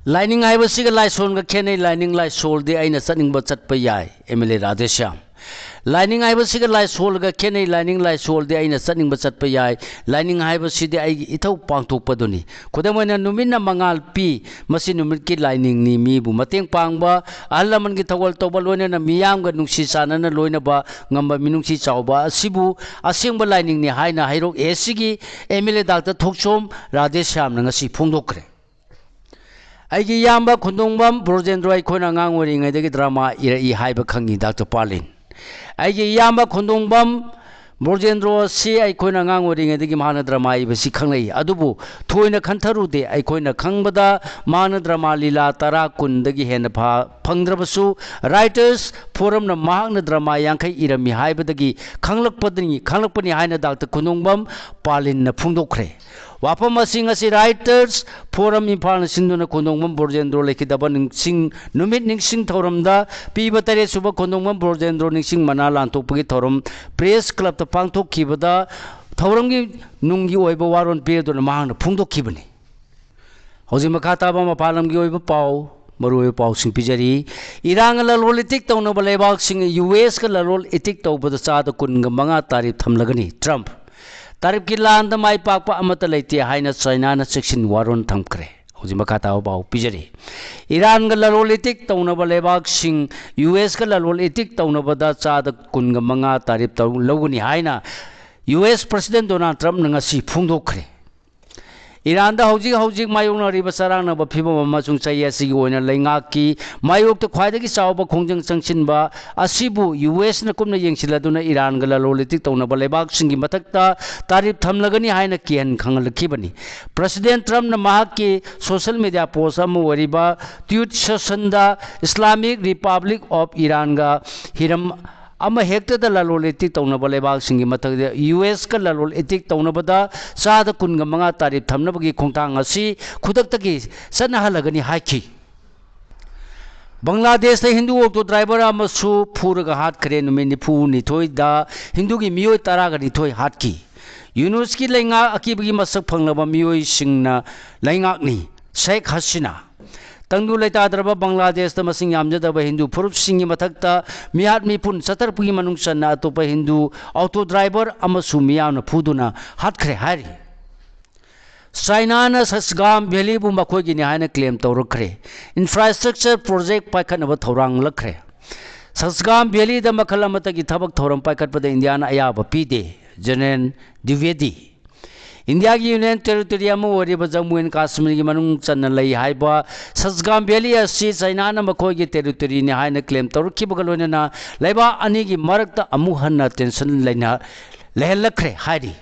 ꯂꯥꯏꯅꯤꯡ ꯍꯥꯏꯕꯁꯤꯒ ꯂꯥꯏꯁꯣꯟꯒ ꯈꯦꯠꯅꯩ꯫ ꯂꯥꯏꯅꯤꯡ ꯂꯥꯏꯁꯣꯜꯗꯤ ꯑꯩꯅ ꯆꯠꯅꯤꯡꯕ ꯆꯠꯄ ꯌꯥꯏ, MLA ꯔꯥꯙꯦꯁ꯭ꯌꯥꯝ꯫ ꯂꯥꯏꯅꯤꯡ ꯍꯥꯏꯕꯁꯤꯒ ꯂꯥꯏꯁꯣꯜꯒ ꯈꯦꯠꯅꯩ꯫ ꯂꯥꯏꯅꯤꯡ ꯂꯥꯏꯁꯣꯜꯗꯤ ꯑꯩꯅ ꯆꯠꯅꯤꯡꯕ ꯆꯠꯄ ꯌꯥꯏ꯫ ꯂꯥꯏꯅꯤꯡ ꯍꯥꯏꯕꯁꯤꯗꯤ ꯑꯩꯒꯤ ꯏꯊꯧ ꯄꯥꯡꯊꯣꯛꯄꯗꯨꯅꯤ꯫ ꯈꯨꯗꯝ ꯑꯣꯏꯅ, ꯅꯨꯃꯤꯠꯅ ꯃꯉꯥꯜ ꯄꯤ, ꯃꯁꯤ ꯅꯨꯃꯤꯠꯀꯤ ꯂꯥꯏꯅꯤꯡꯅꯤ꯫ ꯃꯤꯕꯨ ꯃꯇꯦꯡ ꯄꯥꯡꯕ, ꯑꯍꯜ ꯂꯃꯟꯒꯤ ꯊꯧꯒꯜ ꯇꯧꯕ, ꯂꯣꯏꯅꯅ ꯃꯤꯌꯥꯝꯒ ꯅꯨꯡꯁꯤ ꯆꯥꯟꯅꯅ ꯂꯣꯏꯅꯕ ꯉꯝꯕ ꯃꯤꯅꯨꯡꯁꯤ ꯆꯥꯎꯕ ꯑꯁꯤꯕꯨ ꯑꯁꯦꯡꯕ ꯂꯥꯏꯅꯤꯡꯅꯤ ꯍꯥꯏꯅ ꯍꯩꯔꯣꯛ A Cꯒꯤ MLA ꯗꯥꯛꯇꯔ ꯊꯣꯛꯆꯣꯝ ꯔꯥꯙꯦꯁ꯭ꯌꯥꯝꯅ ꯉꯁꯤ ꯐꯣꯡꯗꯣꯛꯈ꯭ꯔꯦ꯫ ꯑꯩꯒꯤ ꯏꯌꯥꯝꯕ ꯈꯨꯟꯗꯣꯡꯕꯝ ꯕ꯭ꯔꯣꯖꯦꯟꯗ꯭ꯔꯣ ꯑꯩꯈꯣꯏꯅ ꯑꯉꯥꯡ ꯑꯣꯏꯔꯤꯉꯩꯗꯒꯤ drama ꯏꯔꯛꯏ ꯍꯥꯏꯕ ꯈꯪꯉꯤ, ꯗꯥꯛꯇꯔ ꯄꯥꯂꯤꯟ꯫ ꯑꯩꯒꯤ ꯏꯌꯥꯝꯕ ꯈꯨꯟꯗꯣꯡꯕꯝ ꯕ꯭ꯔꯣꯖꯦꯟꯗ꯭ꯔꯣ ꯑꯁꯤ ꯑꯩꯈꯣꯏꯅ ꯑꯉꯥꯡ ꯑꯣꯏꯔꯤꯉꯩꯗꯒꯤ ꯃꯍꯥꯛꯅ drama ꯏꯕꯁꯤ ꯈꯪꯂꯛꯏ, ꯑꯗꯨꯕꯨ ꯊꯣꯏꯅ ꯈꯟꯊꯔꯨꯗꯦ꯫ ꯑꯩꯈꯣꯏꯅ ꯈꯪꯕꯗ ꯃꯍꯥꯛꯅ drama ꯂꯤꯂꯥ ꯇꯔꯥ ꯀꯨꯟꯗꯒꯤ ꯍꯦꯟꯅ ꯐꯥ-, ꯐꯪꯗ꯭ꯔꯕꯁꯨ, Writers Forumꯅ ꯃꯍꯥꯛꯅ drama ꯌꯥꯡꯈꯩ ꯏꯔꯝꯃꯤ ꯍꯥꯏꯕꯗꯒꯤ ꯈꯪꯂꯛꯄꯗꯅꯤ, ꯈꯪꯂꯛꯄꯅꯤ ꯍꯥꯏꯅ ꯗꯥꯛꯇꯔ ꯈꯨꯟꯗꯣꯡꯕꯝ ꯄꯥꯂꯤꯟꯅ ꯐꯣꯡꯗꯣꯛꯈ꯭ꯔꯦ꯫ ꯋꯥꯐꯝ ꯑꯁꯤ ꯉꯁꯤ Writers Forum ꯏꯝꯐꯥꯜꯅ ꯁꯤꯟꯗꯨꯅ ꯈꯨꯟꯗꯣꯡꯕꯝ ꯕ꯭ꯔꯣꯖꯦꯟꯗ꯭ꯔꯣ ꯂꯩꯈꯤꯗꯕ ꯅꯤꯡꯁꯤꯡ-, ꯅꯨꯃꯤꯠ ꯅꯤꯡꯁꯤꯡ ꯊꯧꯔꯝꯗ ꯄꯤꯕ ꯇꯔꯦꯠ ꯁꯨꯕ ꯈꯨꯟꯗꯣꯡꯕꯝ ꯕ꯭ꯔꯣꯖꯦꯟꯗ꯭ꯔꯣ ꯅꯤꯡꯁꯤꯡ ꯃꯅꯥ ꯂꯥꯟꯊꯣꯛꯄꯒꯤ ꯊꯧꯔꯝ Press Clubꯇ ꯄꯥꯡꯊꯣꯛꯈꯤꯕꯗ ꯊꯧꯔꯝꯒꯤ ꯅꯨꯡꯒꯤ ꯑꯣꯏꯕ ꯋꯥꯔꯣꯜ ꯄꯤꯔꯗꯨꯅ ꯃꯍꯥꯛꯅ ꯐꯣꯡꯗꯣꯛꯈꯤꯕꯅꯤ꯫ ꯍꯧꯖꯤꯛ ꯃꯈꯥ ꯇꯥꯕ ꯃꯄꯥꯟ ꯂꯝꯒꯤ ꯑꯣꯏꯕ ꯄꯥꯎ, ꯃꯔꯨꯑꯣꯏꯕ ꯄꯥꯎꯁꯤꯡ ꯄꯤꯖꯔꯤ꯫ ꯏꯔꯥꯟꯒ ꯂꯂꯣꯟ ꯏꯇꯤꯛ ꯇꯧꯅꯕ ꯂꯩꯕꯥꯛꯁꯤꯡ, USꯀ ꯂꯂꯣꯟ ꯏꯇꯤꯛ ꯇꯧꯕꯗ ꯆꯥꯗ ꯀꯨꯟꯒ ꯃꯉꯥ ꯇꯥꯔꯤꯐ ꯊꯝꯂꯒꯅꯤ, ꯇ꯭ꯔꯝꯞ꯫ ꯇꯥꯔꯤꯐꯀꯤ ꯂꯥꯟꯗ ꯃꯥꯏ ꯄꯥꯛꯄ ꯑꯃꯠꯇ ꯂꯩꯇꯦ ꯍꯥꯏꯅ ꯆꯥꯏꯅꯥꯅ ꯆꯦꯛꯁꯤꯟ ꯋꯥꯔꯣꯜ ꯊꯝꯈ꯭ꯔꯦ꯫ ꯍꯧꯖꯤꯛ ꯃꯈꯥ ꯇꯥꯕ ꯄꯥꯎ ꯄꯤꯖꯔꯤ꯫ ꯏꯔꯥꯟꯒ ꯂꯂꯣꯟ ꯏꯇꯤꯛ ꯇꯧꯅꯕ ꯂꯩꯕꯥꯛꯁꯤꯡ, USꯀ ꯂꯂꯣꯟ ꯏꯇꯤꯛ ꯇꯧꯅꯕꯗ ꯆꯥꯗ ꯀꯨꯟꯒ ꯃꯉꯥ ꯇꯥꯔꯤꯐ ꯇꯧ-, ꯂꯧꯒꯅꯤ ꯍꯥꯏꯅ US President Donald Trumpꯅ ꯉꯁꯤ ꯐꯣꯡꯗꯣꯛꯈ꯭ꯔꯦ꯫ ꯏꯔꯥꯟꯗ ꯍꯧꯖꯤꯛ ꯍꯧꯖꯤꯛ ꯃꯥꯌꯣꯛꯅꯔꯤꯕ ꯆꯔꯥꯡꯅꯕ ꯐꯤꯕꯝ ꯑꯃꯁꯨꯡ ꯆꯍꯤ ꯑꯁꯤꯒꯤ ꯑꯣꯏꯅ ꯂꯩꯉꯥꯛꯀꯤ ꯃꯥꯌꯣꯛꯇ ꯈ꯭ꯋꯥꯏꯗꯒꯤ ꯆꯥꯎꯕ ꯈꯣꯡꯖꯪ ꯆꯪꯁꯤꯟꯕ ꯑꯁꯤꯕꯨ ꯌꯨ ꯑꯦꯁꯅ ꯀꯨꯞꯅ ꯌꯦꯡꯁꯤꯜꯂꯗꯨꯅ ꯏꯔꯥꯟꯒ ꯂꯂꯣꯟ ꯏꯇꯤꯛ ꯇꯧꯅꯕ ꯂꯩꯕꯥꯛꯁꯤꯡꯒꯤ ꯃꯊꯛꯇ ꯇꯥꯔꯤꯐ ꯊꯝꯂꯒꯅꯤ ꯍꯥꯏꯅ ꯀꯤꯍꯟ ꯈꯪꯍꯜꯂꯛꯈꯤꯕꯅꯤ꯫ ꯄ꯭ꯔꯁꯤꯗꯦꯟ ꯇ꯭ꯔꯝꯞꯅ ꯃꯍꯥꯛꯀꯤ ꯁꯣꯁꯦꯜ ꯃꯤꯗꯤꯌꯥ ꯄꯣꯁ ꯑꯃ ꯑꯣꯏꯔꯤꯕ ꯇ꯭ꯋꯤꯠ ꯁꯦꯁꯟꯗ ꯏꯁꯂꯥꯃꯤꯛ ꯔꯤꯄꯕ꯭ꯂꯤꯛ ꯑꯣꯐ ꯏꯔꯥꯟꯒ ꯍꯤꯔꯝ ꯑꯃ ꯍꯦꯛꯇꯗ ꯂꯂꯣꯟ ꯏꯇꯤꯛ ꯇꯧꯅꯕ ꯂꯩꯕꯥꯛꯁꯤꯡꯒꯤ ꯃꯊꯛꯇ ꯌꯨ ꯑꯦꯁꯀ ꯂꯂꯣꯟ ꯏꯇꯤꯛ ꯇꯧꯅꯕꯗ ꯆꯥꯗ ꯀꯨꯟꯒ ꯃꯉꯥ ꯇꯥꯔꯤꯐ ꯊꯝꯅꯕꯒꯤ ꯈꯣꯡꯊꯥꯡ ꯑꯁꯤ ꯈꯨꯗꯛꯇꯒꯤ ꯆꯠꯅꯍꯜꯂꯒꯅꯤ ꯍꯥꯏꯈꯤ꯫ ꯕꯪꯒ꯭ꯂꯥꯗꯦꯁꯇ ꯍꯤꯟꯗꯨ ꯑꯣꯇꯣ ꯗ꯭ꯔꯥꯏꯚꯔ ꯑꯃꯁꯨ ꯐꯨꯔꯒ ꯍꯥꯠꯈ꯭ꯔꯦ꯫ ꯅꯨꯃꯤꯠ ꯅꯤꯐꯨꯅꯤꯊꯣꯏꯗ ꯍꯤꯟꯗꯨꯒꯤ ꯃꯤꯑꯣꯏ ꯇꯔꯥꯒ ꯅꯤꯊꯣꯏ ꯍꯥꯠꯈꯤ꯫ ꯌꯨꯅꯨꯁꯀꯤ ꯂꯩꯉꯥꯛ ꯑꯀꯤꯕꯒꯤ ꯃꯁꯛ ꯐꯪꯂꯕ ꯃꯤꯑꯣꯏꯁꯤꯡꯅ ꯂꯩꯉꯥꯛꯅꯤ꯫ ꯁꯦꯈ ꯍꯁꯤꯅꯥ꯫ ꯇꯪꯗꯨ ꯂꯩꯇꯥꯗ꯭ꯔꯕ ꯕꯪꯒ꯭ꯂꯥꯗꯦꯁꯇ ꯃꯁꯤꯡ ꯌꯥꯝꯖꯗꯕ ꯍꯤꯟꯗꯨ ꯐꯨꯔꯨꯞꯁꯤꯡꯒꯤ ꯃꯊꯛꯇ ꯃꯤꯍꯥꯠ ꯃꯤꯄꯨꯟ ꯆꯠꯊꯔꯛꯄꯒꯤ ꯃꯅꯨꯡ ꯆꯟꯅ ꯑꯇꯣꯞꯄ ꯍꯤꯟꯗꯨ ꯑꯣꯇꯣ ꯗ꯭ꯔꯥꯏꯚꯔ ꯑꯃꯁꯨ ꯃꯤꯌꯥꯝꯅ ꯐꯨꯗꯨꯅ ꯍꯥꯠꯈ꯭ꯔꯦ ꯍꯥꯏꯔꯤ꯫ ꯆꯥꯏꯅꯥꯅ ꯁꯁꯒꯥꯝ ꯚꯦꯂꯤꯕꯨ ꯃꯈꯣꯏꯒꯤꯅꯤ ꯍꯥꯏꯅ ꯀ꯭ꯂꯦꯝ ꯇꯧꯔꯛꯈ꯭ꯔꯦ꯫ ꯏꯟꯐ꯭ꯔꯥꯁ꯭ꯇ꯭ꯔꯛꯆꯔ ꯄ꯭ꯔꯣꯖꯦꯛ ꯄꯥꯏꯈꯠꯅꯕ ꯊꯧꯔꯥꯡꯂꯛꯈ꯭ꯔꯦ꯫ ꯁꯁꯒꯥꯝ ꯚꯦꯂꯤꯗ ꯃꯈꯜ ꯑꯃꯠꯇꯒꯤ ꯊꯕꯛ ꯊꯧꯔꯝ ꯄꯥꯏꯈꯠꯄꯗ ꯏꯟꯗꯤꯌꯥꯅ ꯑꯌꯥꯕ ꯄꯤꯗꯦ꯫ ꯖꯦꯅꯦꯔꯦꯜ ꯗ꯭ꯋꯤꯚꯦꯗꯤ꯫ ꯏꯟꯗꯤꯌꯥꯒꯤ ꯌꯨꯅꯤꯌꯟ ꯇꯦꯔꯤꯇꯣꯔꯤ ꯑꯃ ꯑꯣꯏꯔꯤꯕ ꯖꯝꯃꯨ ꯑꯦꯟ ꯀꯥꯁꯃꯤꯔꯒꯤ ꯃꯅꯨꯡ ꯆꯟꯅ ꯂꯩ ꯍꯥꯏꯕ ꯁꯁꯒꯥꯝ ꯚꯦꯂꯤ ꯑꯁꯤ ꯆꯥꯏꯅꯥꯅ ꯃꯈꯣꯏꯒꯤ ꯇꯦꯔꯤꯇꯣꯔꯤꯅꯤ ꯍꯥꯏꯅ ꯀ꯭ꯂꯦꯝ ꯇꯧꯔꯛꯈꯤꯕꯒ ꯂꯣꯏꯅꯅ ꯂꯩꯕꯥꯛ ꯑꯅꯤꯒꯤ ꯃꯔꯛꯇ ꯑꯃꯨꯛ ꯍꯟꯅ ꯇꯦꯟꯁꯟ ꯂꯩꯅ-, ꯂꯩꯍꯜꯂꯛꯈ꯭ꯔꯦ ꯍꯥꯏꯔꯤ꯫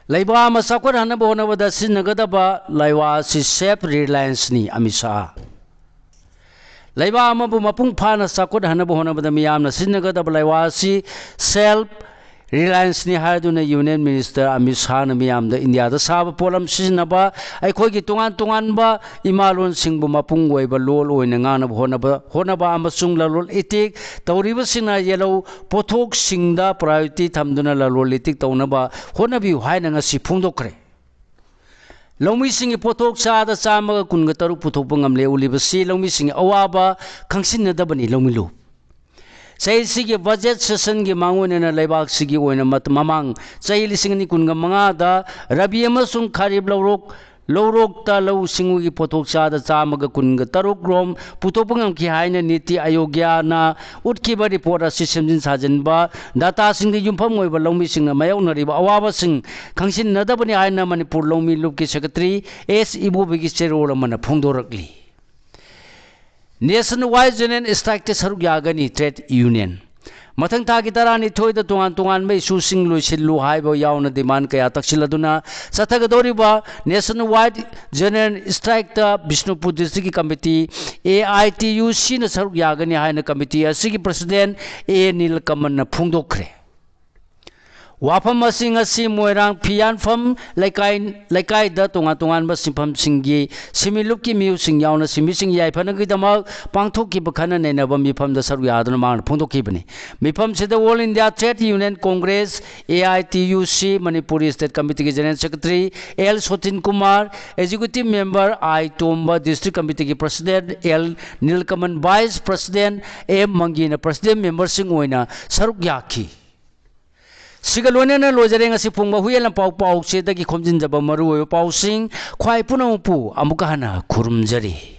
ꯂꯩꯕꯥꯛ ꯑꯃ ꯆꯥꯎꯈꯠꯍꯟꯅꯕ ꯍꯣꯠꯅꯕꯗ ꯁꯤꯖꯤꯟꯅꯒꯗꯕ ꯂꯥꯏꯋꯥ ꯑꯁꯤ ꯁꯦꯜꯐ ꯔꯤꯂꯥꯌꯟꯁꯅꯤ, ꯑꯃꯤꯠ ꯁꯥꯍ꯫ ꯂꯩꯕꯥꯛ ꯑꯃꯕꯨ ꯃꯄꯨꯡ ꯐꯥꯅ ꯆꯥꯎꯈꯠꯍꯟꯅꯕ ꯍꯣꯠꯅꯕꯗ ꯃꯤꯌꯥꯝꯅ ꯁꯤꯖꯤꯟꯅꯒꯗꯕ ꯂꯥꯏꯋꯥ ꯑꯁꯤ ꯁꯦꯜꯐ ꯔꯤꯂꯥꯌꯟꯁꯅꯤ ꯍꯥꯏꯗꯨꯅ ꯌꯨꯅꯤꯌꯟ ꯃꯤꯅꯤꯁꯇꯔ ꯑꯃꯤꯠ ꯁꯥꯍꯅ ꯃꯤꯌꯥꯝꯗ ꯏꯟꯗꯤꯌꯥꯗ ꯁꯥꯕ ꯄꯣꯠꯂꯝ ꯁꯤꯖꯤꯟꯅꯕ, ꯑꯩꯈꯣꯏꯒꯤ ꯇꯣꯉꯥꯟ ꯇꯣꯉꯥꯟꯕ ꯏꯃꯥꯂꯣꯟꯁꯤꯡꯕꯨ ꯃꯄꯨꯡ ꯑꯣꯏꯕ ꯂꯣꯜ ꯑꯣꯏꯅ ꯉꯥꯡꯅꯕ ꯍꯣꯠꯅꯕ, ꯍꯣꯠꯅꯕ ꯑꯃꯁꯨꯡ ꯂꯂꯣꯟ ꯏꯇꯤꯛ ꯇꯧꯔꯤꯕꯁꯤꯡꯅ ꯌꯦꯜꯍꯧ ꯄꯣꯠꯊꯣꯛꯁꯤꯡꯗ ꯄ꯭ꯔꯥꯏꯌꯣꯔꯤꯇꯤ ꯊꯝꯗꯨꯅ ꯂꯂꯣꯟ ꯏꯇꯤꯛ ꯇꯧꯅꯕ ꯍꯣꯠꯅꯕꯤꯌꯨ ꯍꯥꯏꯅ ꯉꯁꯤ ꯐꯣꯡꯗꯣꯛꯈ꯭ꯔꯦ꯫ ꯂꯧꯃꯤꯁꯤꯡꯒꯤ ꯄꯣꯠꯊꯣꯛ ꯆꯥꯗ ꯆꯥꯝꯃꯒ ꯀꯨꯟꯒ ꯇꯔꯨꯛ ꯄꯨꯊꯣꯛꯄ ꯉꯝꯂꯦ꯫ ꯎꯠꯂꯤꯕꯁꯤ ꯂꯧꯃꯤꯁꯤꯡꯒꯤ ꯑꯋꯥꯕ ꯈꯪꯁꯤꯟꯅꯗꯕꯅꯤ꯫ ꯂꯧꯃꯤꯂꯨ꯫ ꯆꯍꯤꯁꯤꯒꯤ ꯕꯖꯦꯠ ꯁꯦꯁꯟꯒꯤ ꯃꯥꯡꯑꯣꯏꯅꯅ ꯂꯩꯕꯥꯛꯁꯤꯒꯤ ꯑꯣꯏꯅ ꯃꯠ-, ꯃꯃꯥꯡ ꯆꯍꯤ ꯂꯤꯁꯤꯡ ꯑꯅꯤ ꯀꯨꯟꯒ ꯃꯉꯥꯗ ꯔꯕꯤ ꯑꯃꯁꯨꯡ ꯈꯥꯔꯤꯞ ꯂꯧꯔꯣꯛ ꯂꯧꯔꯣꯛꯇ ꯂꯧꯎ ꯁꯤꯡꯎꯒꯤ ꯄꯣꯠꯊꯣꯛ ꯆꯥꯗ ꯆꯥꯝꯃꯒ ꯀꯨꯟꯒ ꯇꯔꯨꯛ ꯔꯣꯝ ꯄꯨꯊꯣꯛꯄ ꯉꯝꯈꯤ ꯍꯥꯏꯅ ꯅꯤꯇꯤ ꯑꯥꯌꯣꯒꯅ ꯎꯠꯈꯤꯕ ꯔꯤꯄꯣꯔꯠ ꯑꯁꯤ ꯁꯦꯝꯖꯤꯟ ꯁꯥꯖꯤꯟꯕ ꯗꯥꯇꯥꯁꯤꯡꯗ ꯌꯨꯝꯐꯝ ꯑꯣꯏꯕ ꯂꯧꯃꯤꯁꯤꯡꯅ ꯃꯥꯌꯣꯛꯅꯔꯤꯕ ꯑꯋꯥꯕꯁꯤꯡ ꯈꯪꯁꯤꯟꯅꯗꯕꯅꯤ ꯍꯥꯏꯅ ꯃꯅꯤꯄꯨꯔ ꯂꯧꯃꯤ ꯂꯨꯞꯀꯤ ꯁꯦꯀ꯭ꯔꯦꯇꯔꯤ ꯑꯦꯁ ꯏꯕꯣꯕꯤꯒꯤ ꯆꯦꯔꯣꯜ ꯑꯃꯅ ꯐꯣꯡꯗꯣꯔꯛꯂꯤ꯫ Nationwide General Strikeꯇ ꯁꯔꯨꯛ ꯌꯥꯒꯅꯤ trade union꯫ ꯃꯊꯪ ꯊꯥꯒꯤ ꯇꯔꯥꯅꯤꯊꯣꯏꯗ ꯇꯣꯉꯥꯟ ꯇꯣꯉꯥꯟꯕ issueꯁꯤꯡ ꯂꯣꯏꯁꯤꯜꯂꯨ ꯍꯥꯏꯕ ꯌꯥꯎꯅ demand ꯀꯌꯥ ꯇꯛꯁꯤꯜꯂꯗꯨꯅ ꯆꯠꯊꯒꯗꯧꯔꯤꯕ Nationwide General Strikeꯇ Bishnupur districtꯀꯤ committee A I T U Cꯅ ꯁꯔꯨꯛ ꯌꯥꯒꯅꯤ ꯍꯥꯏꯅ committee ꯑꯁꯤꯒꯤ president ꯑꯦ ꯅꯤꯂꯀꯃꯜꯅ ꯐꯣꯡꯗꯣꯛꯈ꯭ꯔꯦ꯫ ꯋꯥꯐꯝ ꯑꯁꯤ ꯉꯁꯤ ꯃꯣꯏꯔꯥꯡ ꯐꯤꯌꯥꯟꯐꯝ ꯂꯩꯀꯥꯏ, ꯂꯩꯀꯥꯏꯗ ꯇꯣꯉꯥꯟ ꯇꯣꯉꯥꯟꯕ ꯁꯤꯟꯐꯝꯁꯤꯡꯒꯤ ꯁꯤꯟꯃꯤꯂꯨꯞꯀꯤ ꯃꯤꯑꯣꯏꯁꯤꯡ ꯌꯥꯎꯅ ꯁꯤꯟꯃꯤꯁꯤꯡ ꯌꯥꯏꯐꯅꯕꯒꯤꯗꯃꯛ ꯄꯥꯡꯊꯣꯛꯈꯤꯕ ꯈꯟꯅ ꯅꯩꯅꯕ ꯃꯤꯐꯝꯗ ꯁꯔꯨꯛ ꯌꯥꯗꯨꯅ ꯃꯍꯥꯛꯅ ꯐꯣꯡꯗꯣꯛꯈꯤꯕꯅꯤ꯫ ꯃꯤꯐꯝꯁꯤꯗ All India Trade Union Congress, A I T U C, Manipuri State Committeeꯒꯤ General Secretary L Sotin Kumar, Executive Member I Tomba, District Committeeꯒꯤ President L Nilkaman, Vice President M ꯃꯪꯒꯤꯅ President memberꯁꯤꯡ ꯑꯣꯏꯅ ꯁꯔꯨꯛ ꯌꯥꯈꯤ꯫ ꯁꯤꯒ ꯂꯣꯏꯅꯅ ꯂꯣꯏꯖꯔꯦ ꯉꯁꯤ ꯄꯨꯡ ꯃꯍꯨꯌꯦꯟ ꯂꯝꯄꯥꯎ ꯄꯥꯎꯆꯦꯗꯒꯤ ꯈꯣꯝꯖꯤꯟꯖꯕ ꯃꯔꯨꯑꯣꯏꯕ ꯄꯥꯎꯁꯤꯡ꯫ ꯈ꯭ꯋꯥꯏ ꯄꯨꯝꯅꯃꯛꯄꯨ ꯑꯃꯨꯛꯀ ꯍꯟꯅ ꯈꯨꯔꯨꯝꯖꯔꯤ꯫